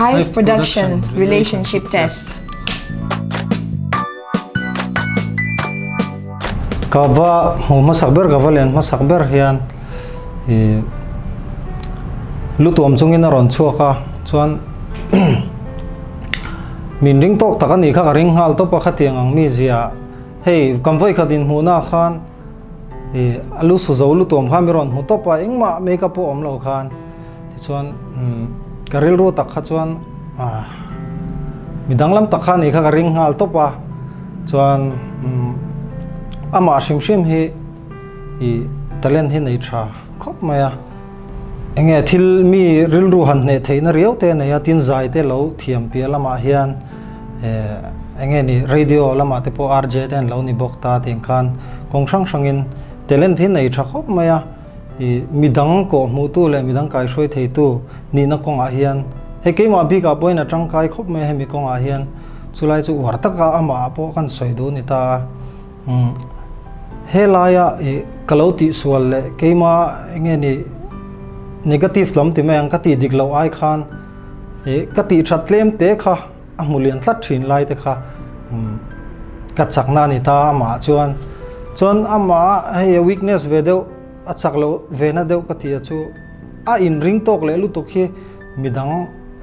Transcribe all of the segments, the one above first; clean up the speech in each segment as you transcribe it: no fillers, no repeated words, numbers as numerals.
Hive Production Relationship Test. Ka va hmu hmasak ber ka va len hmasak ber hian ih lu tuam chungin a rawn chhuak a chuan min ring tawk tak a nih kha ka ring nghal tawp a khatiang ang mi zia hei kan vawikhat inhmuhna ah khan ih a lu su zo lu tuam khan mi rawn hmu tawp a engmah makeup pawh awm lo khan. Tichuan ka rilru tak kha chuan mi danglam tak kha a nih kha ka ring nghal tawp a, chuan amah hrim hrim hi ih talent hi nei tha khawp mai a, eng nge thil mi rilru han hneh theihna riau te a nei a, tin zai te lo thiam piah lamah hian eng nge ni radio lamah te pawh RJ te an lo ni bawk ta tih ang khan kawng hrang hrangin talent hi nei tha khawp mai a. I midang kawh hmuhtu leh midang kaihruai theitu nihna kawngah hian hei keimah bikah pawhin a tangkai khawp mai a hemi kawngah hian chulai chu uar taka amah ah pawh kan sawi duh a ni ta a. Umm helaia i ka lo tihsual leh keimah eng nge ni negative lam ti mai ang ka tih dik loh ai khan i ka tih that tlem te kha a hmu lian tlat thin lai te kha umm ka chakna a ni ta amah chuan chuan amah hei a weakness ve deuh a chak loh ve na deuh ka ti a chu a inring tawk leh lutuk hi midang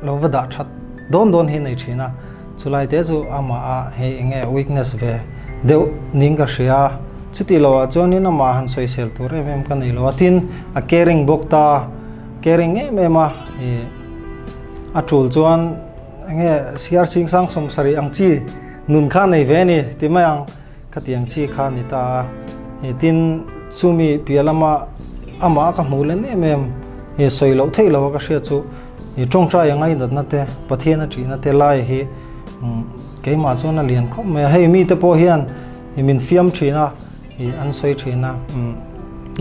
lo va dah that dawn dawn hi nei thin a chulai te chu amah a hei eng nge weakness ve deuh ning ka hria chuti lo ah chuanin amah han sawisel tur em em ka nei lo a tin a caring bawk ta caring em em a ih a tul chuan Enge siar ching sang 70 ang chi nun kha nei ve ni ti mai ang khatiang chi kha ni ta a. He tin chumi piah lama amah ka hmuh len em em he sawi loh theih loh a ka hriat chu he tawngtai a ngaihnatna te Pathian a ṭihna te lai hi keimah chuan a lian khawp mai a. Hei mite pawh hian min fiam ṭhin a an sawi ṭhin a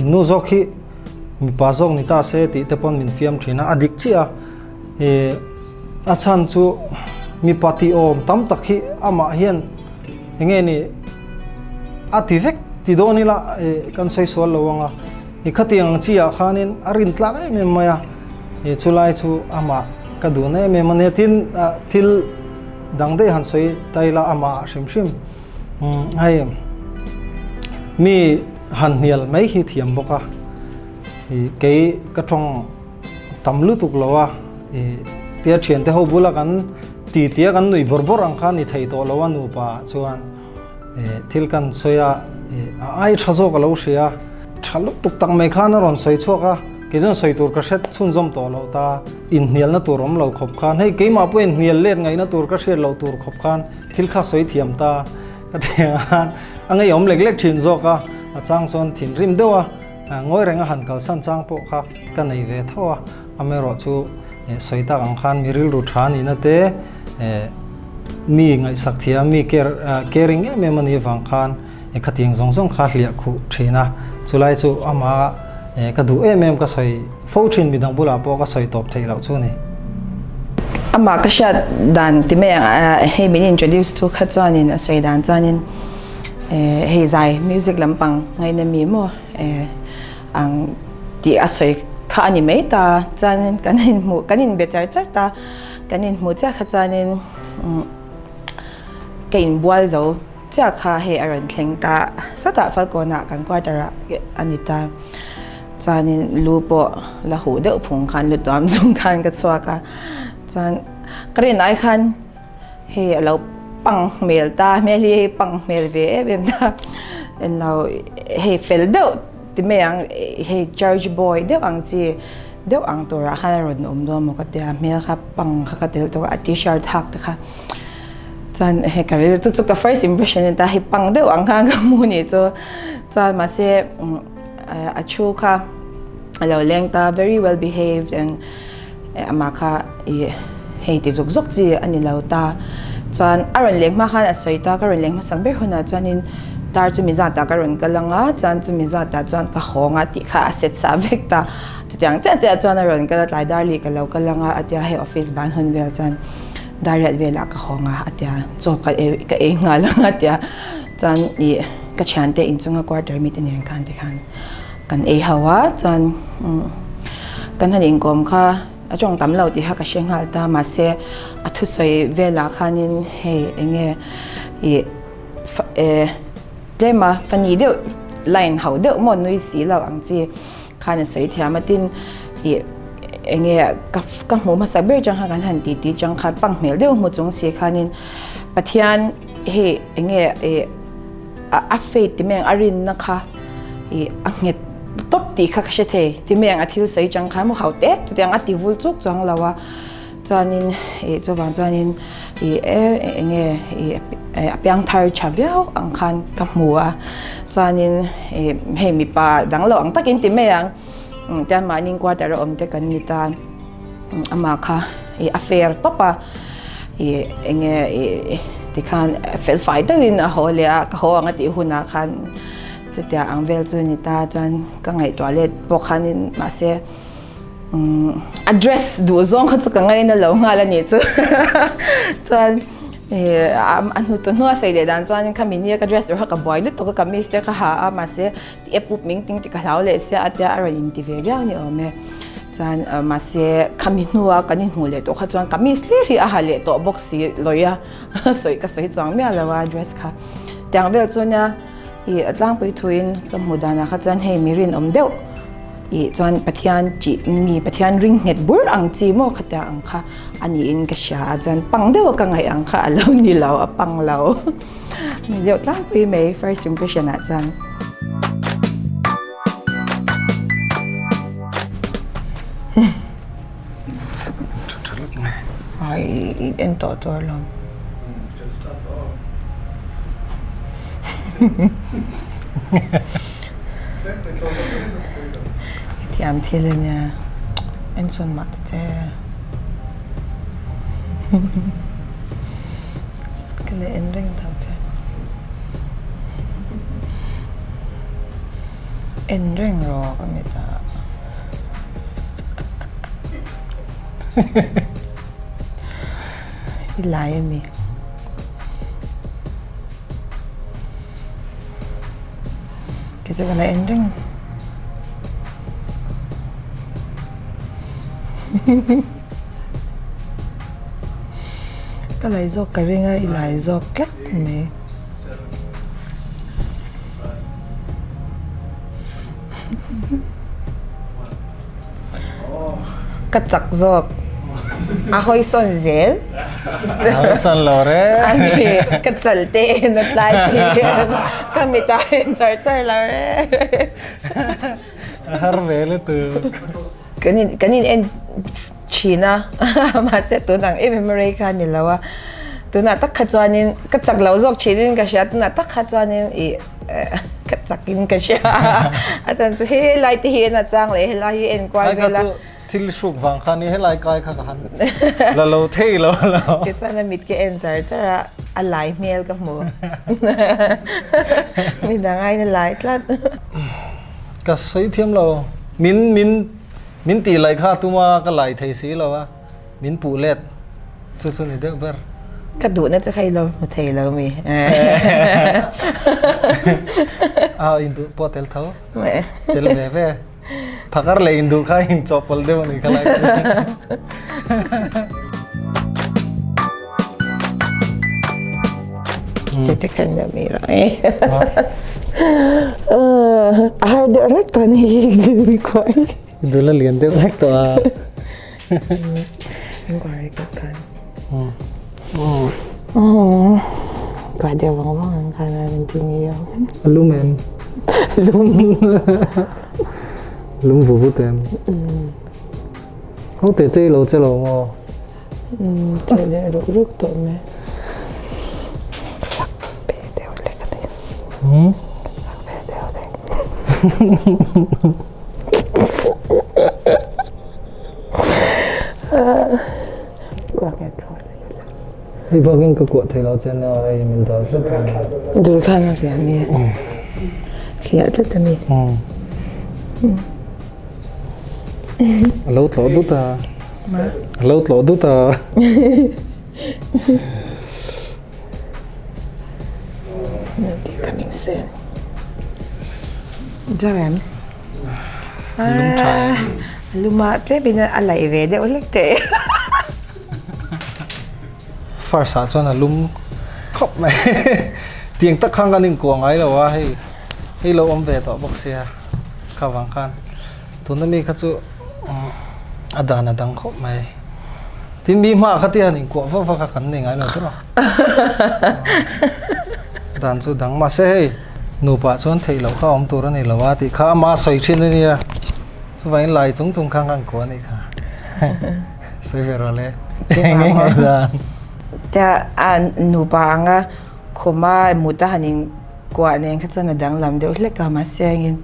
in nu zawk hi mipa zawk ni ta se tih te pawn min fiam ṭhin a a dik chiah a. Ih a chhan chu mipa tih awm tam tak hi amah hian eng nge ni a ti vek ti dawn ila ih kan sawi sual lo ang a ih khatiang ang chi ah khanin a rin tlak em em mai a ih chulai chu amah ka duhna em em a nia tin ah thil dang daih han sawi ta ila amah hrim hrim umm hei mi han hnial mai hi thiam bawk a ih kei ka tawng. Tam lutuk lo a, ih tia thiante ho bula kan ti tia kan nuih bawrh bawrh ang kha ni thei tawh lo a nupa ah chuan ih thil kan sawi a, ih a ai tha zawk a lo hria a, tha lutuk tak mai khan a rawn sawi chhuak a, kei chuan sawi tur ka hret chhunzawm tawh loh ta, inhnialna tur awm lo khawp khan hei keimah pawh inhnial let ngaihna tur ka hriat loh tur khawp khan thil kha sawi thiam ta ka ti ang a, a ngeiawm lek lek thin zawk a, a chang chuan thinrim deuh a. Ngawi renga han kalsan chang pawh kha ka nei ve tho a, amaherawh chu sawi tak ang khan mi rilru tha nihna te, mi ngaihsak thiam, mi caring em em a nih avang khan khatiang zawng zawng kha hliah khuh thin a, chulai chu amah ka duh em em ka sawi fo thin midang bulah pawh ka sawi tawp theih loh chu a ni. Amah ka hriat dan ti mai ang hei min introduce tu kha chuanin a sawi dan chuanin. Hei zai music lampang ngaina mi maw ang tih a sawi kha a ni mai ta chuanin kan inhmuh kan inbe char char ta kan inhmuh chiah kha chuanin ka inbual zo chiah kha hei a rawn thleng ta sawtah Falkawnah kan quarter ah a ni ta chuanin lu pawh la huh deuh phung khan lu tuam chung khan ka chhuak a chuan ka rin ai khan. Hei a lo pang hmel ta hmel hi hei pang hmel ve em em ta englo hei fel deuh ti mai ang hei church boy deuh ang chi deuh ang turah khan a rawn awm dawn maw ka tia hmel kha pang kha ka tel tawh a t-shirt hak te kha chuan hei ka rilru chu chu ka first impression a ni ta hei pang deuh ang khan ka hmu anih chu chuan mahse a thu kha a lo leng ta very well behaved and Amah kha ih hei ti zuk zuk chi a ni lo ta. Chuan a rawn leng hma khan a sawi ta, ka rawn leng hmasak ber hunah chuanin tar chumi zatah ka rawn kal ang a, chuan chumi zatah chuan ka hawng a tih kha a set sa vek ta. Chutiang chiah chiah chuan a rawn kal a, tlai dar lih ka lo kal ang a, a tia hei office ban hun vel chuan dar riat velah ka hawng a, a tia chaw ka ei ka ei nghal ang a tia. Chuan ih ka thiante inchunga quarter mite nen khan tikhan kan ei ho a, chuan kan han inkawm kha. a tawng tam lo tih kha ka hre nghal ta mahse a thusawi velah khanin hei eng nge ih tlem a funny deuh line ho deuh maw nui si lo ang chi khan a sawi thiam a tin ih eng nge ka ka hmuh hmasa ber chang khan kan han ti ti chang khan pang hmel deuh hmu chung si khanin Pathian hei eng nge ih a faith ti mai ang a rinna kha ih a nghet tawp tih kha ka hre thei ti mai ang a thil sawi chang khan maw hau tek chutiang a ti vul chuk chuang lo a chuanin ih chuvang chuanin ih e eng nge ih a piang thar tha viau ang khan ka hmu a chuanin ih hei mipa dang lo ang takin ti mai ang tiang mahni quarter a awm te kan ni ta. Amah kha ih a fair tawp a, ih eng nge ih tikhan fel fai deuhin a haw leh a, ka haw ang a tih hunah khan chutia ang vel chu a ni ta chuan ka ngaihtuah let pawh khanin mahse umm a dress duh zawng kha chu ka ngaina lo nghal a nih chu chuan ih a hnu hnua sawi leh dan chuan khami nia ka dress tur kha ka buai lutuk a kamis te ka ha a mahse Ti e pup ming ting ti ka hlau leh sia a tia a rawn inti ve viau ni awm e. Chuan mahse khami hnua kan inhmuh leh tawh kha chuan kamis hlir hi a ha leh tawh bawk si lawi a sawi ka sawi chuang miah lo a dress kha. Tiang vel chu nia ih a tlangpui thuin ka hmuh danah kha chuan hei mi rinawm deuh ih chuan Pathian tih mi Pathian ring nghet bur ang chi maw khatia ang kha a niin ka hria a chuan pang deuha ka ngaih ang kha a lo ni lo a pang lo. Ni deuh tlangpui mai first impression ah chuan. Ai i en tawh tur alawm. I thiam thil ania en chhawn mah ta che. Ka la en reng tho che. En reng rawh ka mit ah. I lai a mi. Kei chu ka la en reng. Ka lai zawk ka ring a, i lai zawk tlat mai. Ka chak zawk. A hawi sawn zel. A hawi sawn lo re. A ni, ka chal te en a tlai tih ka mit ah en char char lo re. A har ve lutuk. Kan in kan in en thin a mahse tun ang em em rei kha a ni lo a tunah tak kha chuanin ka chak lo zawk thinin ka hria tunah tak kha chuanin ih ka chakin ka hria a chan chu helai te hi en a chang leh helai hi en kual vel a. Thil hruk vang kha ni helai kai kha ka han la lo thei lo lo. Tichuan a mit ka en char char a a lai hmel ka hmu midang aiin a lai tlat. Ka sawi thiam lo. Min min min tih laih kha tuma ka lai thei si lo a, min puh let chu chu ni deuh ber. Ka duhna che kha i lo hmu thei lo mi. A induh pawh tel tho. Tel ve ve. Phakar leh induh kha inchawhpawlh deuh a ni kha lai chu. Tete khan na mi ra e. A har deuh hlek tawh ni hi kuai. Dul a lian deuh hlek tawh a. Kuai ka khan. Kuai deuh vang vang ang khan a rawn ti ngei ang. A lum em? Lum. Lum vu vut em? Ho te te i lo che lo maw? Che leh ruk ruk tawh mai. Sak ve deuh lek a ni. Sak ve deuh lek. Hei bakin ka kuah thei lo che nia hei min dal tlat a ni. Dul khan a hliah mi. Hliah tlat a mi. A lo tlawh dut a. A lo tlawh dut a. Coming soon. Darren. Luma tlemin a laih ve deuh hlek teh. First ah chuan a lum khawp mai. Tiang tak khan kan inkuah ngai lo a hei hei lo awm ve tawh bawk sia kha vang khan tuna mi kha chu a dan a dang khawp mai. Tin mi hmaah kha tiang inkuah vak vak a kan nei ngai lo tawh a. Dan chu dang mahse hei nupa chuan theih loh kha awm tur a ni lo a tih kha ama sawi thin a nia. Chuvangin lai chung chung khan kan kuah a nih kha. Sawi ve rawh le. Eng eng nge dan? Tia a nupa anga khuma mut a han in kuah nen kha chuan a danglam deuh hlek a mahse engin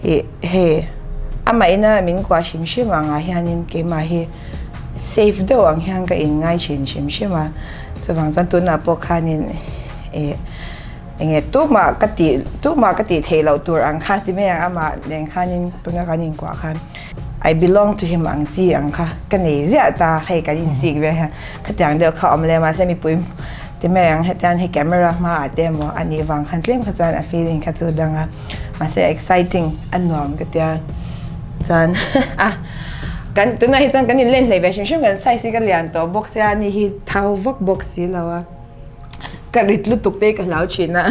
ih hei amah ina min kuah hrim hrim angah hianin keimah hi safe deuh ang hian ka in ngai thin hrim hrim a chuvang chuan tunah pawh khanin ih Enge tumah ka tih tumah ka tih theih loh tur ang kha ti mai ang amah nen khanin tuna kan inkuah khan I belong to him ang chi ang kha ka nei ziah ta hei kan insik vel hian khatiang deuh kha awm lem a mahse mipui ti mai ang hetiang hei camera hmaah te emaw a nih vang khan tlem kha chuan a feeling kha chu dang a mahse exciting a nuam ka tia chuan a kan tunah hi chuan kan inlen hlei ve hrim hrim kan size hi ka lian tawh bawk sia ani hi thau vak bawk si lo a. Ka rit lutuk te ka hlau thin a,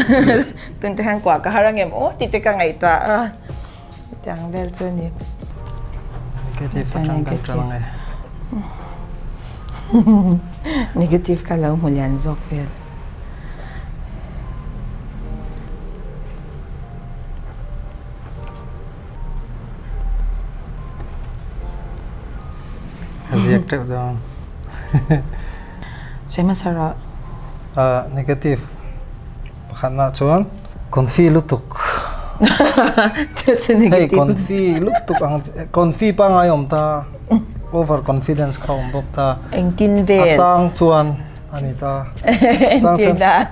tun te hian kuah ka har angem aw tih te ka ngaihtuah a, hetiang vel chu a ni. Negative atang kan ṭang e. Negative kha lo hmu lian zawk vel. A ziak teuh dawn. Sawi hmasa rawh. Ah negative pakhatna chuan confi lutuk. Chu chu negative. Hei confi lutuk ang confi pangngai awm ta over confidence kha awm bawk ta. Engtin vel. A chang chuan a ni ta. Entir dan.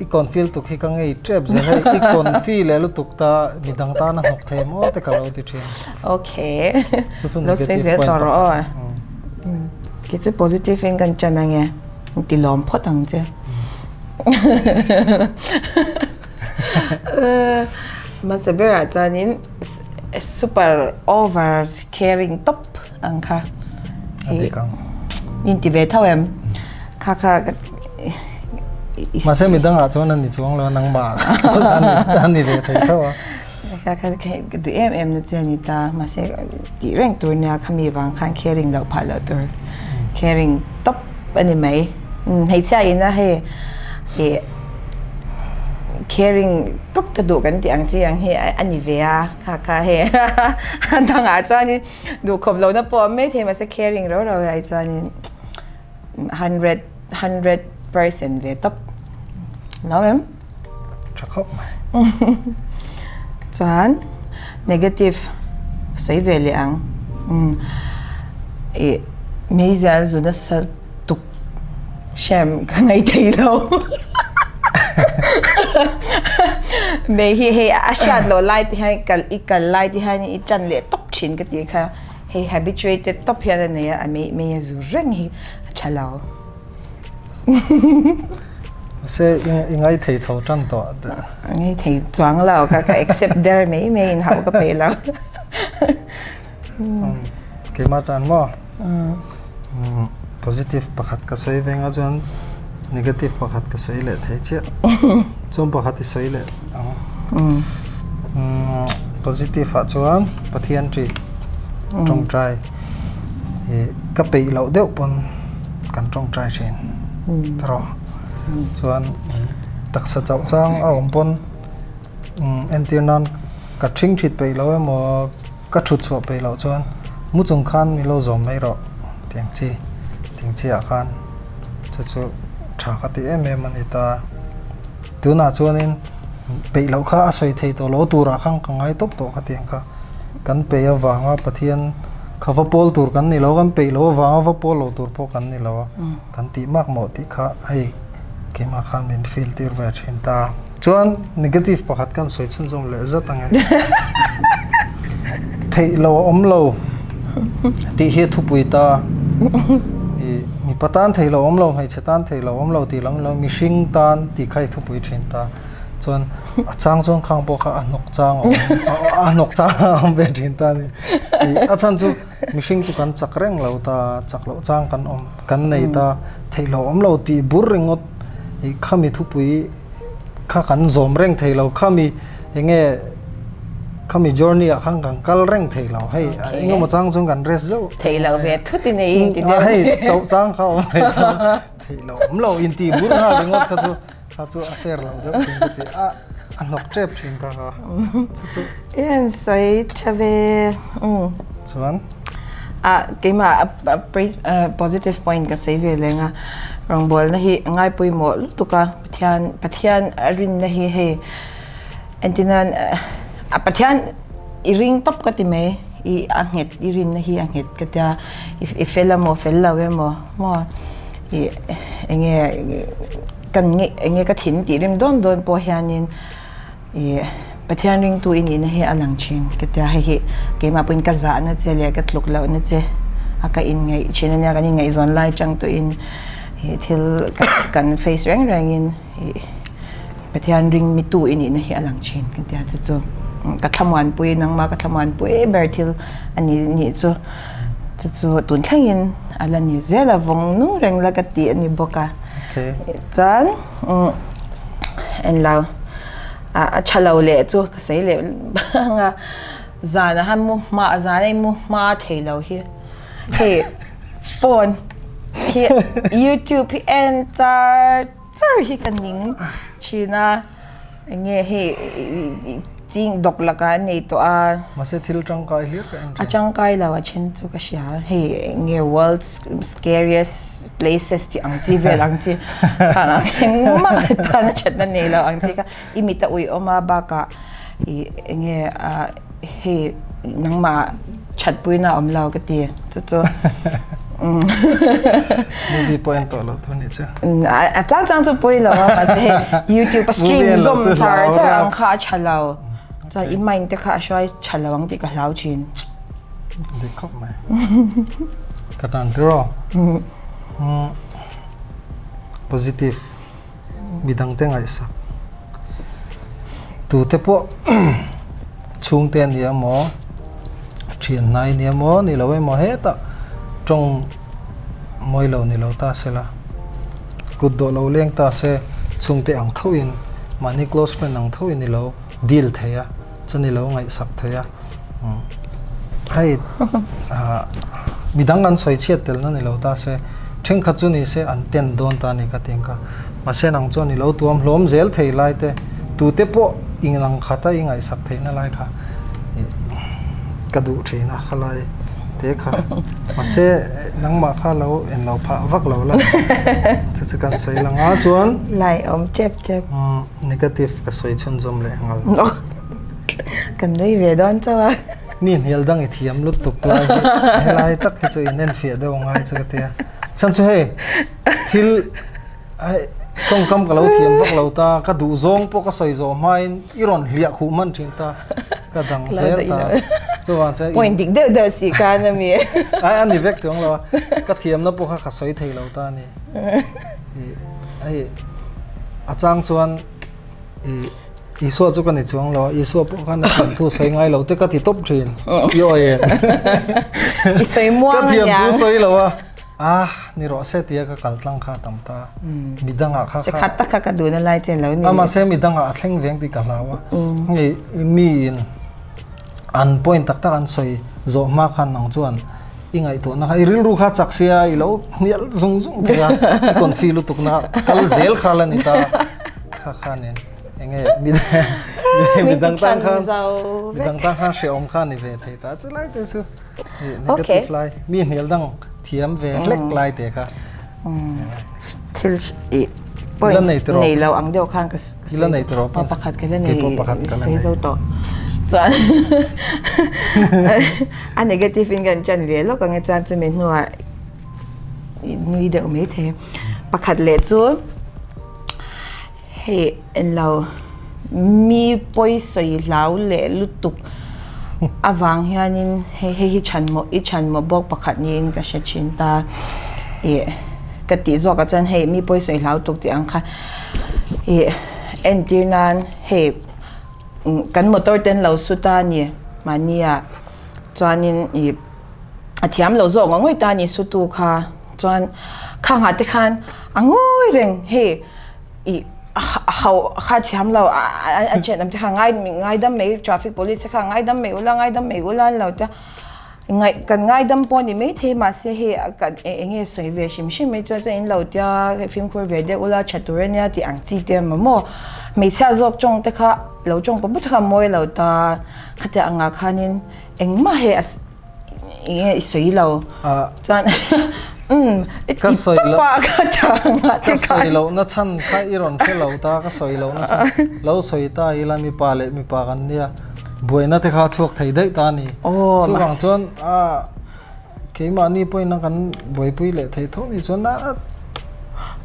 I confi lutuk hi ka ngei tep zel hei i confi leh lutuk ta midang tana hnawk thei maw te ka lo ti thin. Okay. Chu chu negative point pakhat. Kei chu positive in kan chan ange ti lawm phawt ang che. Hmasa berah chuanin super over caring top ang kha. A dik ang. In ti ve tho em? Kha kha Mahse midangah chuan a ni chuang lo a nangmah chuan a ni ve thei tho a. Ka ka ka duh em em na che a ni ta mahse tih reng tur nia khami vang khan caring loh phah loh tur caring tawp a ni mai hmeichhia ina hei ih caring tawp ta duh kan tih ang chi ang hi a ni ve a kha kha hei a dangah chuanin duhkhawp lohna pawh a awm maithei mahse caring rau rau ai chuanin 100% ve tawp lo em? Tha khawp mai. Chuan negative sawi ve leh ang. Ih meizial zu nasa tuk hrem ka ngaih thei lo. Mei hi hei a hriat loh lai te hian kal i kal lai te hian i tan leh tawp thin ka tih kha. Hei habituated tawp hian a nei a, a mei mei a zu reng hi a tha lo. Mahse i ngai thei chho tan tawh. A ngai thei chuang lo, ka ka accept der mai mai in hauh ka peih lo. Keimah tan maw? Positive pakhat ka sawi ve nga chuan negative pakhat ka sawi leh thei chiah. Chuan pakhat i sawi leh ang. Positive ah chuan Pathian ṭih ṭawngṭai ih ka peih loh deuh pawn kan ṭawngṭai ṭhin tawh. Chuan taksa chauh chang a awm pawn entir nan ka ṭhing ṭhit peih loh emaw ka ṭhut chhuah peih loh chuan mu chung khan min lo zawm mai rawh tiang chi tiang chi ah khan chu chu ṭha ka ti em em a ni ta. Tunah chuanin peih loh kha a sawi thei tawh lo turah khan ka ngai tawp tawh khatiang kha kan peih avanga Pathian kha va pawl tur kan ni lo kan peih loh avanga va pawl lo tur pawh kan ni lo a kan tih mak mawh tih kha hei keimah khan min feel tir ve thin ta. Chuan negative pakhat kan sawi chhunzawm leh zat ang e. Theih lo a awm lo tih hi a thupui ta. Ih mipa tan theih lo a awm lo, hmeichhe tan theih lo a awm lo tih lam lo mihring tan tih kha i thupui thin ta. Chuan a chang chuan khang pawh kha a hnawk chang a awm a hnawk chang a awm ve thin ta a ni. A chhan chu mihring chu kan chak reng lo ta, chak loh chang kan awm kan nei ta, theih loh awm lo tih bur ringawt ih khami thupui kha kan zawm reng thei lo, khami eng nge khami journey ah khan kan kal reng thei lo hei engemaw chang chuan kan rest zeuh. Theih loh ve thut in ei in ti deuh. Hei chauh chang kha a awm thei ta. Theih loh awm lo inti bur nghal ringawt kha chu kha chu a fair lo deuh thin ka ti a a hnawk tep thin kha kha chu chu. I han sawi tha ve umm. Chuan? A keimah a positive point ka sawi ve leng a rawngbawlna hi a ngaipawimawh lutuk a Pathian Pathian a rinna hi hei Entirnan a Pathian i ring tawp ka ti mai, i a nghet i rinna hi a nghet ka tia, i fel emaw fel lo emaw maw i enge kan nge enge ka thin tih rim dawn dawn pawh hianin i Pathian ringtu i nihna hi a lang thin ka tia, hei hi keimah pawhin ka zahna che leh ka tluk lohna che a ka inngaih thin ania kan inngaihzawn lai chang tawhin i thil kan face reng rengin i Pathian ring mitu i nihna hi a lang thin ka tia chu chu ka thlamuanpui nangmah ka thlamuanpui ber thil a ni nih chu chu chu tun thlengin a la ni zel a vawng nung reng la ka tih a ni bawk a chuan englo a tha lo leh chu ka sawi leh ang a zan a han mu hma zan a mu hma thei lo hi hei phone hi youtube hi en char Char hi ka ning thin a, enge hei ching dawk lakah an nei tawh a. Mahse thil tangkai hlir ka en thin. A tangkai lo a then chu ka hria, hei enge world's scariest places tih ang chi vel ang chi khang ang engmah tan a thatna nei lo ang chi kha i mit a ui awm a bakah ih enge ah hei nangmah thatpuina a awm lo ka ti chu chu Movie pawh en tawh lo tur nih chu. A chang chang chu pawi lo a mahse hei YouTube a stream zawm char char ang kha a tha lo. Chuan i mind te kha a hruai tha lo ang tih ka hlau thin. Dik khawp mai. Ka tan tiraw. Positive. Midangte ngaihsak tute pawh chhungte a ni emaw thian hnai a ni emaw ni lo emaw hetah tawng mawi lo ni lo ta se la kut dawh lo leng ta se chhungte ang thoin mahni close friend ang thoin ni lo deal thei a chuan i lo ngaihsak thei a hei ah midang an sawi chhiat tel na ni lo ta se thenkhat chu ni se an ten dawn ta a ni ka ti ang kha mahse nang chuan i lo tuam hlawm zel thei lai te tute pawh inlang khat a i ngaihsak theih na lai kha ih ka duh thin a khalai te kha mahse nangmah kha lo en lo phah vak lo la chu chu kan sawi lang a chuan lai awm tep tep. Negative ka sawi chhunzawm leh nghal. Kan nui ve dawn chauh a. Mi hnial dang i thiam lutuk lai hi helai tak hi chu in enfiah deuh angai chu ka tia. Chhan chu hei thil hei tawngkam ka lo thiam vak lo ta ka duh zawng pawh ka sawi zawh hmain i rawn hliah khuh hman thin ta ka dang zel ta chuvang chuan point dik deuh deuh si khan ami. Ai a ni vek chuang lo a ka thiamna pawh kha ka sawi thei lo ta a ni. Hei a chang chuan ih Isua chu ka ni chuang lo a, Isua pawh khan a thiamthu sawi ngai lo te ka ti tawp thin. I awi em? I sawi muang aniang. Ka thiamthu sawi lo a, ah ni rawh se tia ka kal tlang kha a tam ta. Midangah kha kha. Sekhat tak kha ka duhna lai che lo ni. A mahse midangah a thleng veng tih ka hlau a. Hei miin an point tak tak an sawi zawh hma khan nang chuan i ngaihtuahna kha i rilru kha chak sia i lo hnial zung zung thei a i confi lutuk na kal zel kha la ni ta kha kha nen enge mi midang tan khan midang tan khan hrehawm kha ni ve thei ta chu lai te chu negative lai mi hnial dang thiam ve hlek lai te kha thil i points nei lo ang deuh khan ka I la nei tawh Pa pakhat ka la nei sawi zo tawh. Chuan a negative in kan chan ve lawk ang e chuan chumi hnuah nui deuh mai thei. Pakhat leh chu hei englo mi pawi sawi hlau leh lutuk avang hianin hei hei hi chhan mawh i chhan mawh bawk pakhat niin ka hre thin ta. Ih ka tih zawkah chuan hei mi pawi sawi hlau tuk tih ang kha. Ih. Entir nan hei kan motor te an lo su ta a ni mahnia chuanin ih a thiam lo zawk ngawih ngawih ta a ni sutu kha chuan khangah te khan a ngawi reng hei ih ho kha thiam lo a chen te kha ngai ngaidam mai traffic police te kha ngaidam mai ula ngaidam mai ula an lo tia. Ngaih kan ngaidam pawh a ni maithei mahse hei kan eng nge sawi ve hrim hrim mai chuan chuan in lo tia fimkhur ve deuh ula tha tur ania tih ang chi te maw maw hmeichhia zawk tawng te kha lo tawng pawh pawh te kha a mawi lo ta khatiang angah khanin engmah hei a eng nge i sawi lo chuan umm i Ka sawi tawp a khatiang angah te Ka khan sawi lohna chhan kha i rawn hre lo ta ka sawi lohna chhan lo sawi ta ila mipa leh mipa kan nia. Buaina te kha chhuak thei daih ta a ni. Chuvang chuan keimahni pawhin a kan buaipui leh thei tho ni chuan a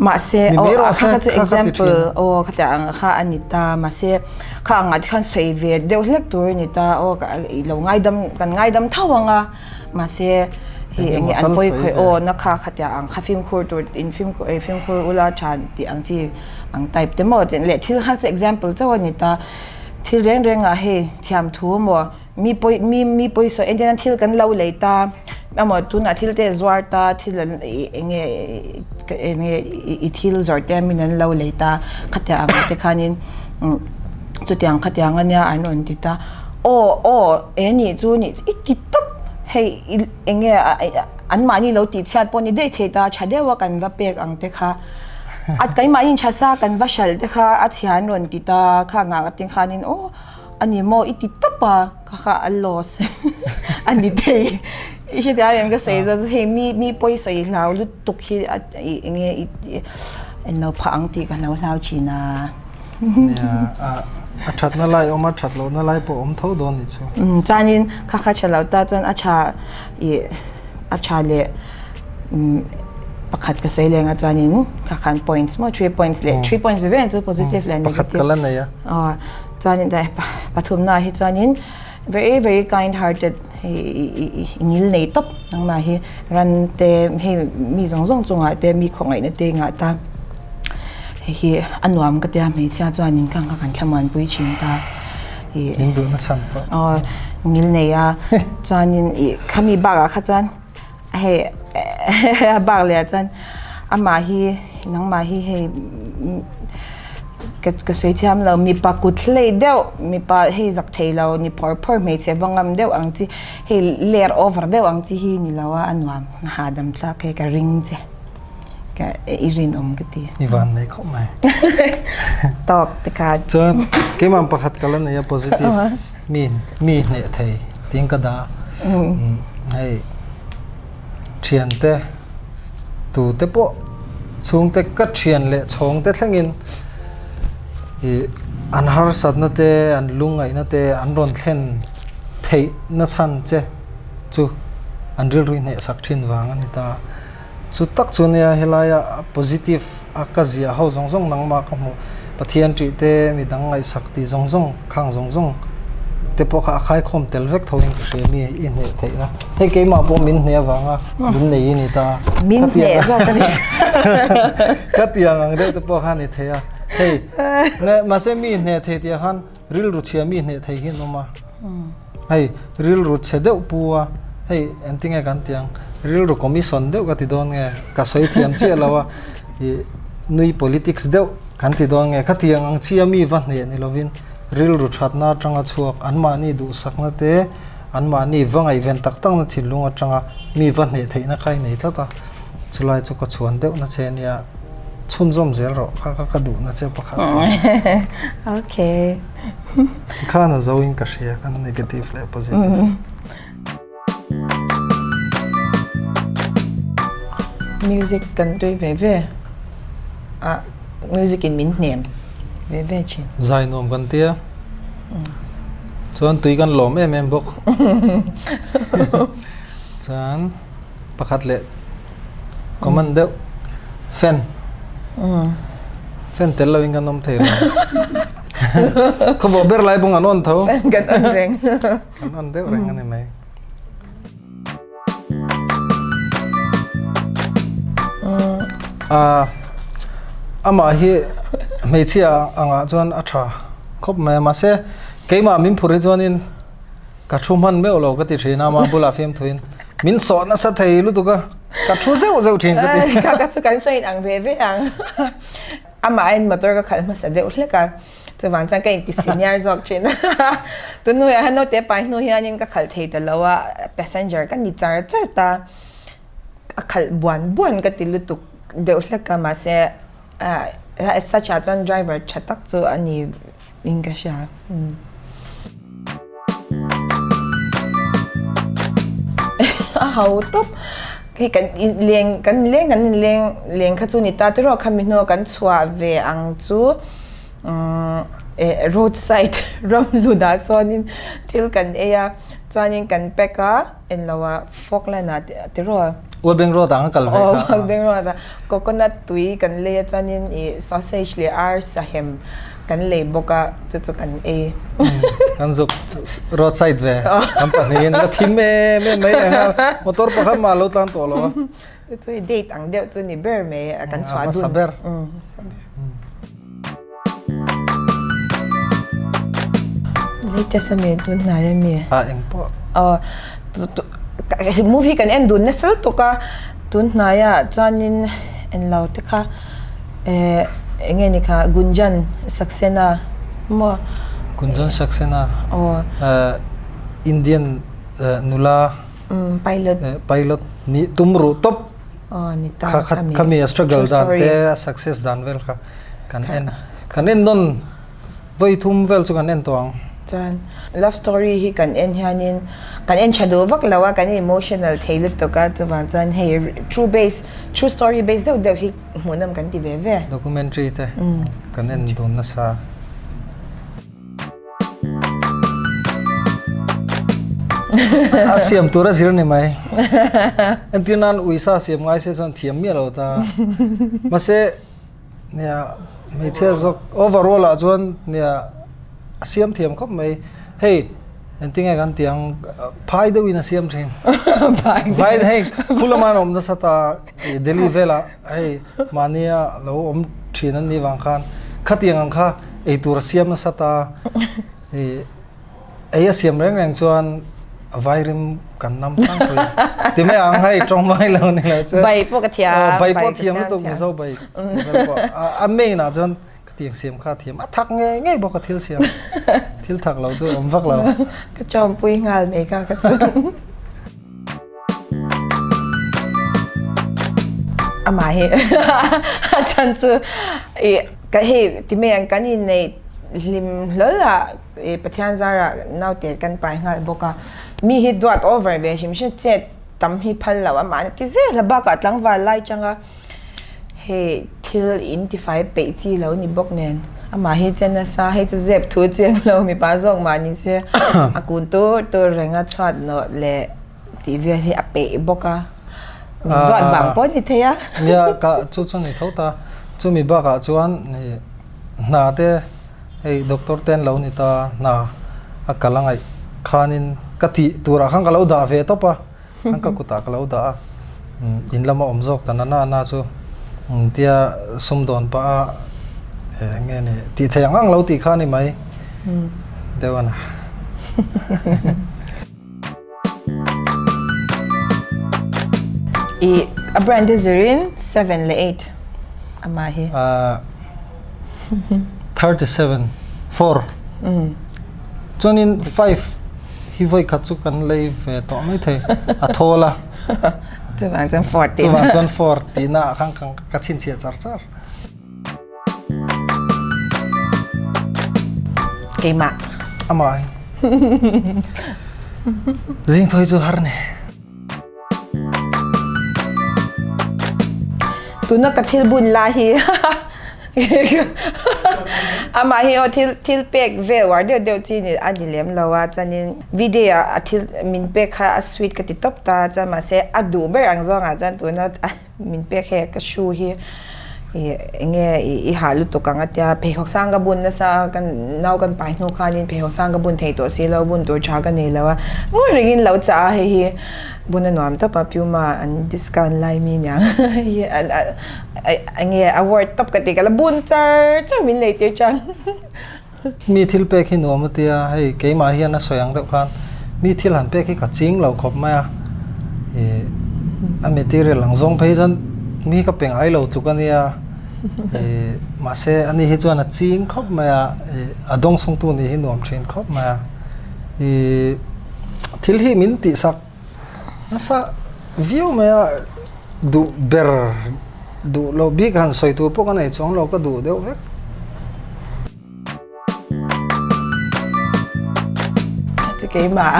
Mahse aw a kha kha chu example aw khatiang ang kha a ni ta mahse kha angah te khan sawi ve deuh hlek tur a ni ta aw i lo ngaidam kan ngaidam tho ang a mahse hei eng nge an pawi khawih aw na kha khatiang ang kha fimkhur tur in fimkhur fimkhur ula tha tih ang chi ang type te maw leh thil kha chu example chauh a ni ta. Thil reng reng ah hei thiam thu maw mi pawi mi mi pawisa entir nan thil kan lo lei ta emaw tunah thil te zuar ta thil an ih eng nge eng nge i thil zawrh te min an lo lei ta khatiang ang te khanin chutiang khatiang ania an rawn ti ta aw aw e nih chu nih chu i ti tawp hei eng nge Anmahni lo tihchhiat pawh ni daih thei ta, tha deuha kan va pek ang te kha. A keimahni tha sa kan va hralh te kha a chhia an rawn ti ta, kha ngah ka tin khanin aw a ni maw i ti tawp a, kha kha a loss a ni thei. I hre tia em ka sawi zat hei mi mi pawi sawi hlau lutuk hi a ih eng nge i en lo phah ang tih ka hlo hlau thin a. Nia a thatna lai awm a that lohna lai pawh awm tho dawn nih chu. Chuanin kha kha tha lo ta chuan a tha ih a tha leh pakhat ka sawi leng a chuanin kha khan points maw three points leh three points ve ve chu positive leh negative. Pakhat ka la nei a. Aw chuanin pathumna ah hi chuanin very very kind hearted hei i ngil nei tawp nangmah hi ran te hei mi zawng zawng chungah te mi khawngaihna te ngah ta hei hi a nuam ka tia hmeichhia chuanin kha kha kan thlamuanpui thin ta ih in duhna chhan pawh aw ngil nei a chuanin ih khami bakah kha chuan hei a bak leh ah chuan amah hi nangmah hi hei ka ka sawi thiam lo mipa kut hlei deuh mipa hei zak thei lo ni phawr phawr hmeichhe va ngam deuh ang chi hei ler over deuh ang chi hi ni lo a a nuam a hahdam tlak hei ka ring che ka i rinawm ka ti. I van nei khawp mai. Tawk te khan. Chuan keimah pakhat ka la nei a positive mi mi hneh thei tiin ka dah a hei thiante tute pawh chhungte ka thian leh chhawngte thlengin ih an harsatna te an lungngaihna te an rawn thlen theih na chhan che chu an rilru hneh sak thin vang a ni ta. Chu tak chu nia helaia positive a ka ziah ho zawng zawng nangmah ka hmuh Pathian tih te midang ngaihsak tih zawng zawng khang zawng zawng te pawh kha a khaikhawm tel vek tho in ka hria mi i hneh theih na hei keimah pawh min hneh avanga min nei i ni ta Min hneh zawk a ni. Ka tiang ang deuh te pawh kha a ni thei a hei mahse mi hneh thei tih ah khan Rilru chhia mi hneh thei hi an awm a, hei rilru chhe deuh pu a, hei engtinge kan tih ang, rilru commission deuh ka ti dawn nge, ka sawi thiam chiah lo a, ih nui politics deuh kan ti dawn nge, khatiang ang chia mi va hneh ni lovin rilru thatna atanga chhuak anmahni duhsakna te, anmahni va ngaihven tak takna thinlung atanga mi va hneh theihna kha i nei tlat a, chulai chu ka chhuan deuhna che a nia. Chhunzawm zel rawh kha kha ka duhna che pakhat a. Okay. Khan a zo in ka hria kan negative leh positive. Music kan tui ve ve a music in min hnem ve ve thin. Zai nuam kan tia. Chuan tui kan lawm em em bawk. Chuan pakhat leh Common deuh fan fan tel lo in kan awm thei lo khawvawh ber lai bawng an on tho fan kan on reng kan on deuh reng ani mai a amah hi Hmeichhia angah chuan a tha khawp mai a, mahse keimah min phur hi chuanin ka thu hman meuh lo ka ti thin a, ama bulah fiamthuin min sawh nasa thei lutuk a, ka thu zeuh zeuh thin ka ti. Ka ka chu kan sawi in ang ve ve ang. Amah aiin motor ka khalh hmasa deuh hlek a, chuvang chuan ka inti senior zawk thin a. Tunhnuaiah hian naute pai hnu hianin ka khalh thei ta lo a, passenger ka ni char char ta. A khalh buan buan ka ti lutuk deuh hlek a, mahse As such ah chuan driver tha tak chu a ni in ka hria. A ho tawp. Hei kan leng kan leng kan leng leng kha chu ni ta tiraw khami hnua kan chhuah ve ang chu eh road side ram lunah sawnin thil kan ei a chuanin kan pack a. En lo a Falkland ah tiraw? Ualbeng road ah an kal ve kha. Aw Ualbeng road ah coconut tui kan lei a chuanin ih sausage leh ar sahem kan lei bawk a chu chu kan ei. Kan zuk road side ve kan pahnihin ka thim em em mai leh nghal motor pakhat mah a lo tlan tawh lo a. Chu chu i date ang deuh chu ni ber mai a kan chhuah dun. A hmasa ber. Latest ami tun hnai ami. Ah eng pawh. Aw movie kan en dun nasa lutuk a tun hnaiah chuanin en lo te kha eh eng nge ni kha Gunjan Saxena maw. Gunjan Saxena. Aw. Indian nula. Pilot. Pilot nih tum ruh tawp. Aw ni ta khami. Khami a struggle dan te a success dan vel kha kan en kan en nawn vawi thum vel chu kan en tawh ang. Chuan love story hi kan en hianin kan en tha duh vak lo a kan emotional thei lutuk a chuvang chuan hei true base true story base deuh deuh hi hmuhnawm kan ti ve ve. Documentary te kan en dun nasa. A siam tur a zir ni mai. Entir nan uisa siam ngai se chuan thiam miah lo ta. Mahse nia hmeichhia zawk overall ah chuan nia a siam thiam khawp mai. Hei engtinge kan tih ang phai deuhin a siam thin. Phai hei khulama an awm nasa ta Delhi velah hei mahnia lo awm thin an nih vang khan khatiang ang kha ei tur a siam nasa ta ih ei a siam reng reng chuan a vairim kan nam tlang pui ti mai ang hei tawng mai lo ni lo che bai pawh ka thiam bai pawh thiam lutuk mizo bai a main ah chuan khatiang siam kha thiam a thak ngei ngei bawk a thil siam thil thak lo chu awm vak lo ka chawmpui nghal mai kha ka chu Amah hi a chan chu i ka hei ti mai ang kan inneih hlim hlawl a i Pathian zarah naute kan pai nghal bawk a mi hi duat over ve hrim hrim chet tam hi phal lo amah an ti zel a bakah tlangval lai tanga hei thil in tifai peih chi lo ni bawk nen amah hi che nasa hei chu zep thu chiang lo mipa zawk mah ni se a kun tur tur reng a chhuat nawh leh. Tih vel hi a peih bawk a, min duat vang pawh a ni thei a. Nia, ka chu chu ni tho ta. Chumi bakah chuan hna te hei doctor te an lo ni ta, hna a kal a ngaih khanin ka tih turah khan ka lo dah ve tawp a, khan ka kutah ka lo dah a, in lama awm zawk ta na na na chu tia sumdawn pah a eng nge ni tih theih ang ang lo tih kha a ni mai deuh a na. I a brand hi zirin 7 leh 8 amah hi. 37 4 chuanin 5 hi vawi khat chu kan lei ve tawh mai thei a thawl a chuvang chuan 4 tihna chuvang chuan 4 tihna ah khan ka chhinchhiah char char. Keimah. Amah hi. Zing thoi chu har ni. Tuna ka thil bun la hi amah hi aw thil thil pek vel war deuh deuh chi ni a ni lem lo a chuanin video ah a thil min pek kha a sweet ka ti tawp ta chuan mahse a duh ber ang zawngah chuan tuna min pek hei ka shoe hi. I enge i hah lutuk ang a tia, pheikhawk sang ka bun nasa a, kan nau kan pai hnu khanin pheikhawk sang ka bun thei tawh si lo, bun tur tha ka nei lo a, ngawi rengin lo chah a, hei hi bun a nuam tawp a, Puma an discount lai mi aniang hei hi enge a worth tawp ka ti ka la bun char char min lei tir chang. Mi thil pek hi nuam a tia, hei keimah hian a sawi ang deuh khan mi thil han pek hi ka ching lo khawp mai a, ih a material ang zawng phei chuan mi ka pe ngai lo tluk a nia, ih mahse ani hi chuan a ching khawp mai a, ih a dawng sawngtu nih hi nuam thin khawp mai a, ih thil hi min tihsak nasa viau mai a, duh ber duh loh bik han sawi tur pawh ka nei chuang lo ka duh deuh vek. Chu keimah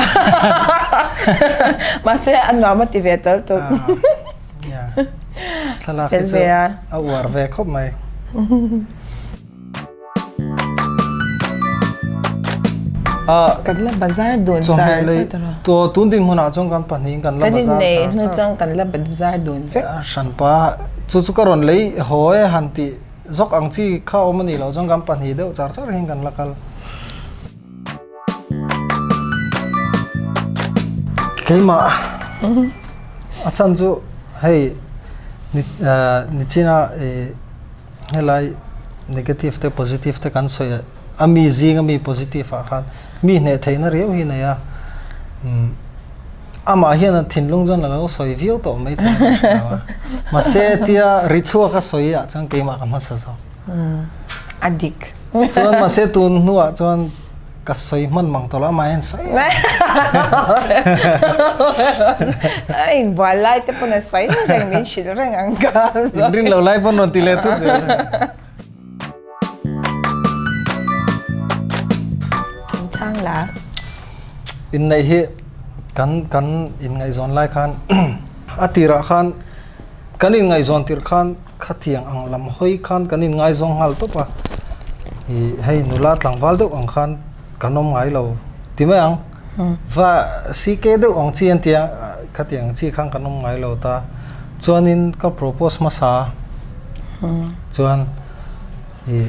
mahse a nuam a ti ve tal tuk. Thlalak hi chu a uar ve khawp mai. Kan la bazar dun char char tawh a. Tun tun dinhmunah chuan kan pahnihin kan la bazar char char. Kan innei hnu chuan kan la bazar dun vek. Hranpa chu chu ka rawn lei haw e han tih zawk ang chi kha awm a nih loh chuan kan pahnih deuh char char hian kan la kal. Keimah a chhan chu hei ni nichina ih Helai negative te positive te kan sawi a, a mi zing a mi positive ah khan mi hneh theihna riau hi a nei a, umm amah hian a thinlung chuan a lo sawi viau tawh mai thei a hre lo a, mahse tia ri chhuak a sawi ah chuan keimah ka hmasa zawk. A dik. Chuan mahse tun hnuah chuan Ka sawi hman mang tawh lo, amah hian sawi reng. A inbual lai te pawn a sawi reng, min hrilh reng ang ka. Inrin lo lai pawn rawn ti leh thut zel. Chang la. Inneih hi kan kan inngaihzawn lai khan a tirah khan kan inngaihzawn tirh khan Khatiang ang lam hawi khan kan inngaizawng nghal tawp a, ih hei nula tlangval deuh ang khan kan awm ngai lo ti mai ang, va CK deuh ang chi an tia khatiang ang chi khan kan awm ngai lo ta, chuanin ka propose hmasa a, chuan ih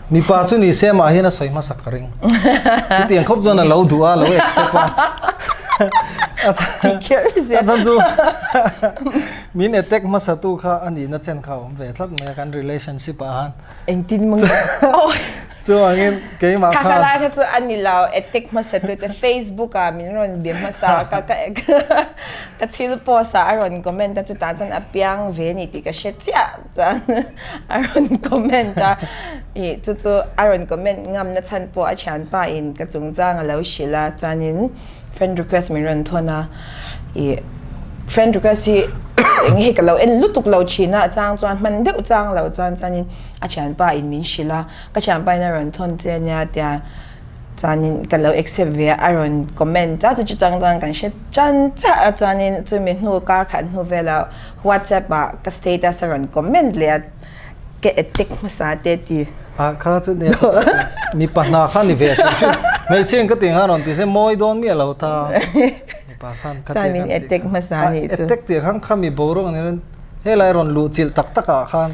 mipa chu ni se mah hian a sawi hmasa ka ring, chutiang khawp chuan a lo duh a, a lo accept a, a chhan chu. Min attack hmasa tu kha a nihna chen kha a awm ve tlat mai a kan relationship ah han. Engtin mang oh. Chuvangin keimah kha. Kha lai kha chu a ni lo attack hmasa tu te Facebook ah min rawn bia hmasa ka ka ka thil post ah a rawn comment a chutah chuan a piang ve ni tih ka hre chiah chuan a rawn comment a ih chu chu a rawn comment ngam na chhan pawh a thianpa in ka chungchang a lo hrilh a chuanin Friend request min rawn thawn a, ih friend request hi eng nge ka lo en lutuk lo thin a, a chang chuan hman deuh chang lo chuan chuanin a thianpa in min hrilh a, ka thianpa in a rawn thawn che ania tia chuanin ka lo accept ve a, a rawn comment a chu chang chuan kan hre chan chiah a chuanin chumi hnu kar khat hnu velah whatsapp ah ka status a rawn comment leh a. Ka attack hmasa te ti. Ah kha chu ne mipa hna kha ni ve hrim hrim. Hmeichhe in ka ti nga rawn ti se mawi dawn miah lo ta. Mipa khan kha ti min attack hmasa ni chu. Attack tih khan kha mi boruak ni rawn helai rawn luh chilh tak tak ah khan.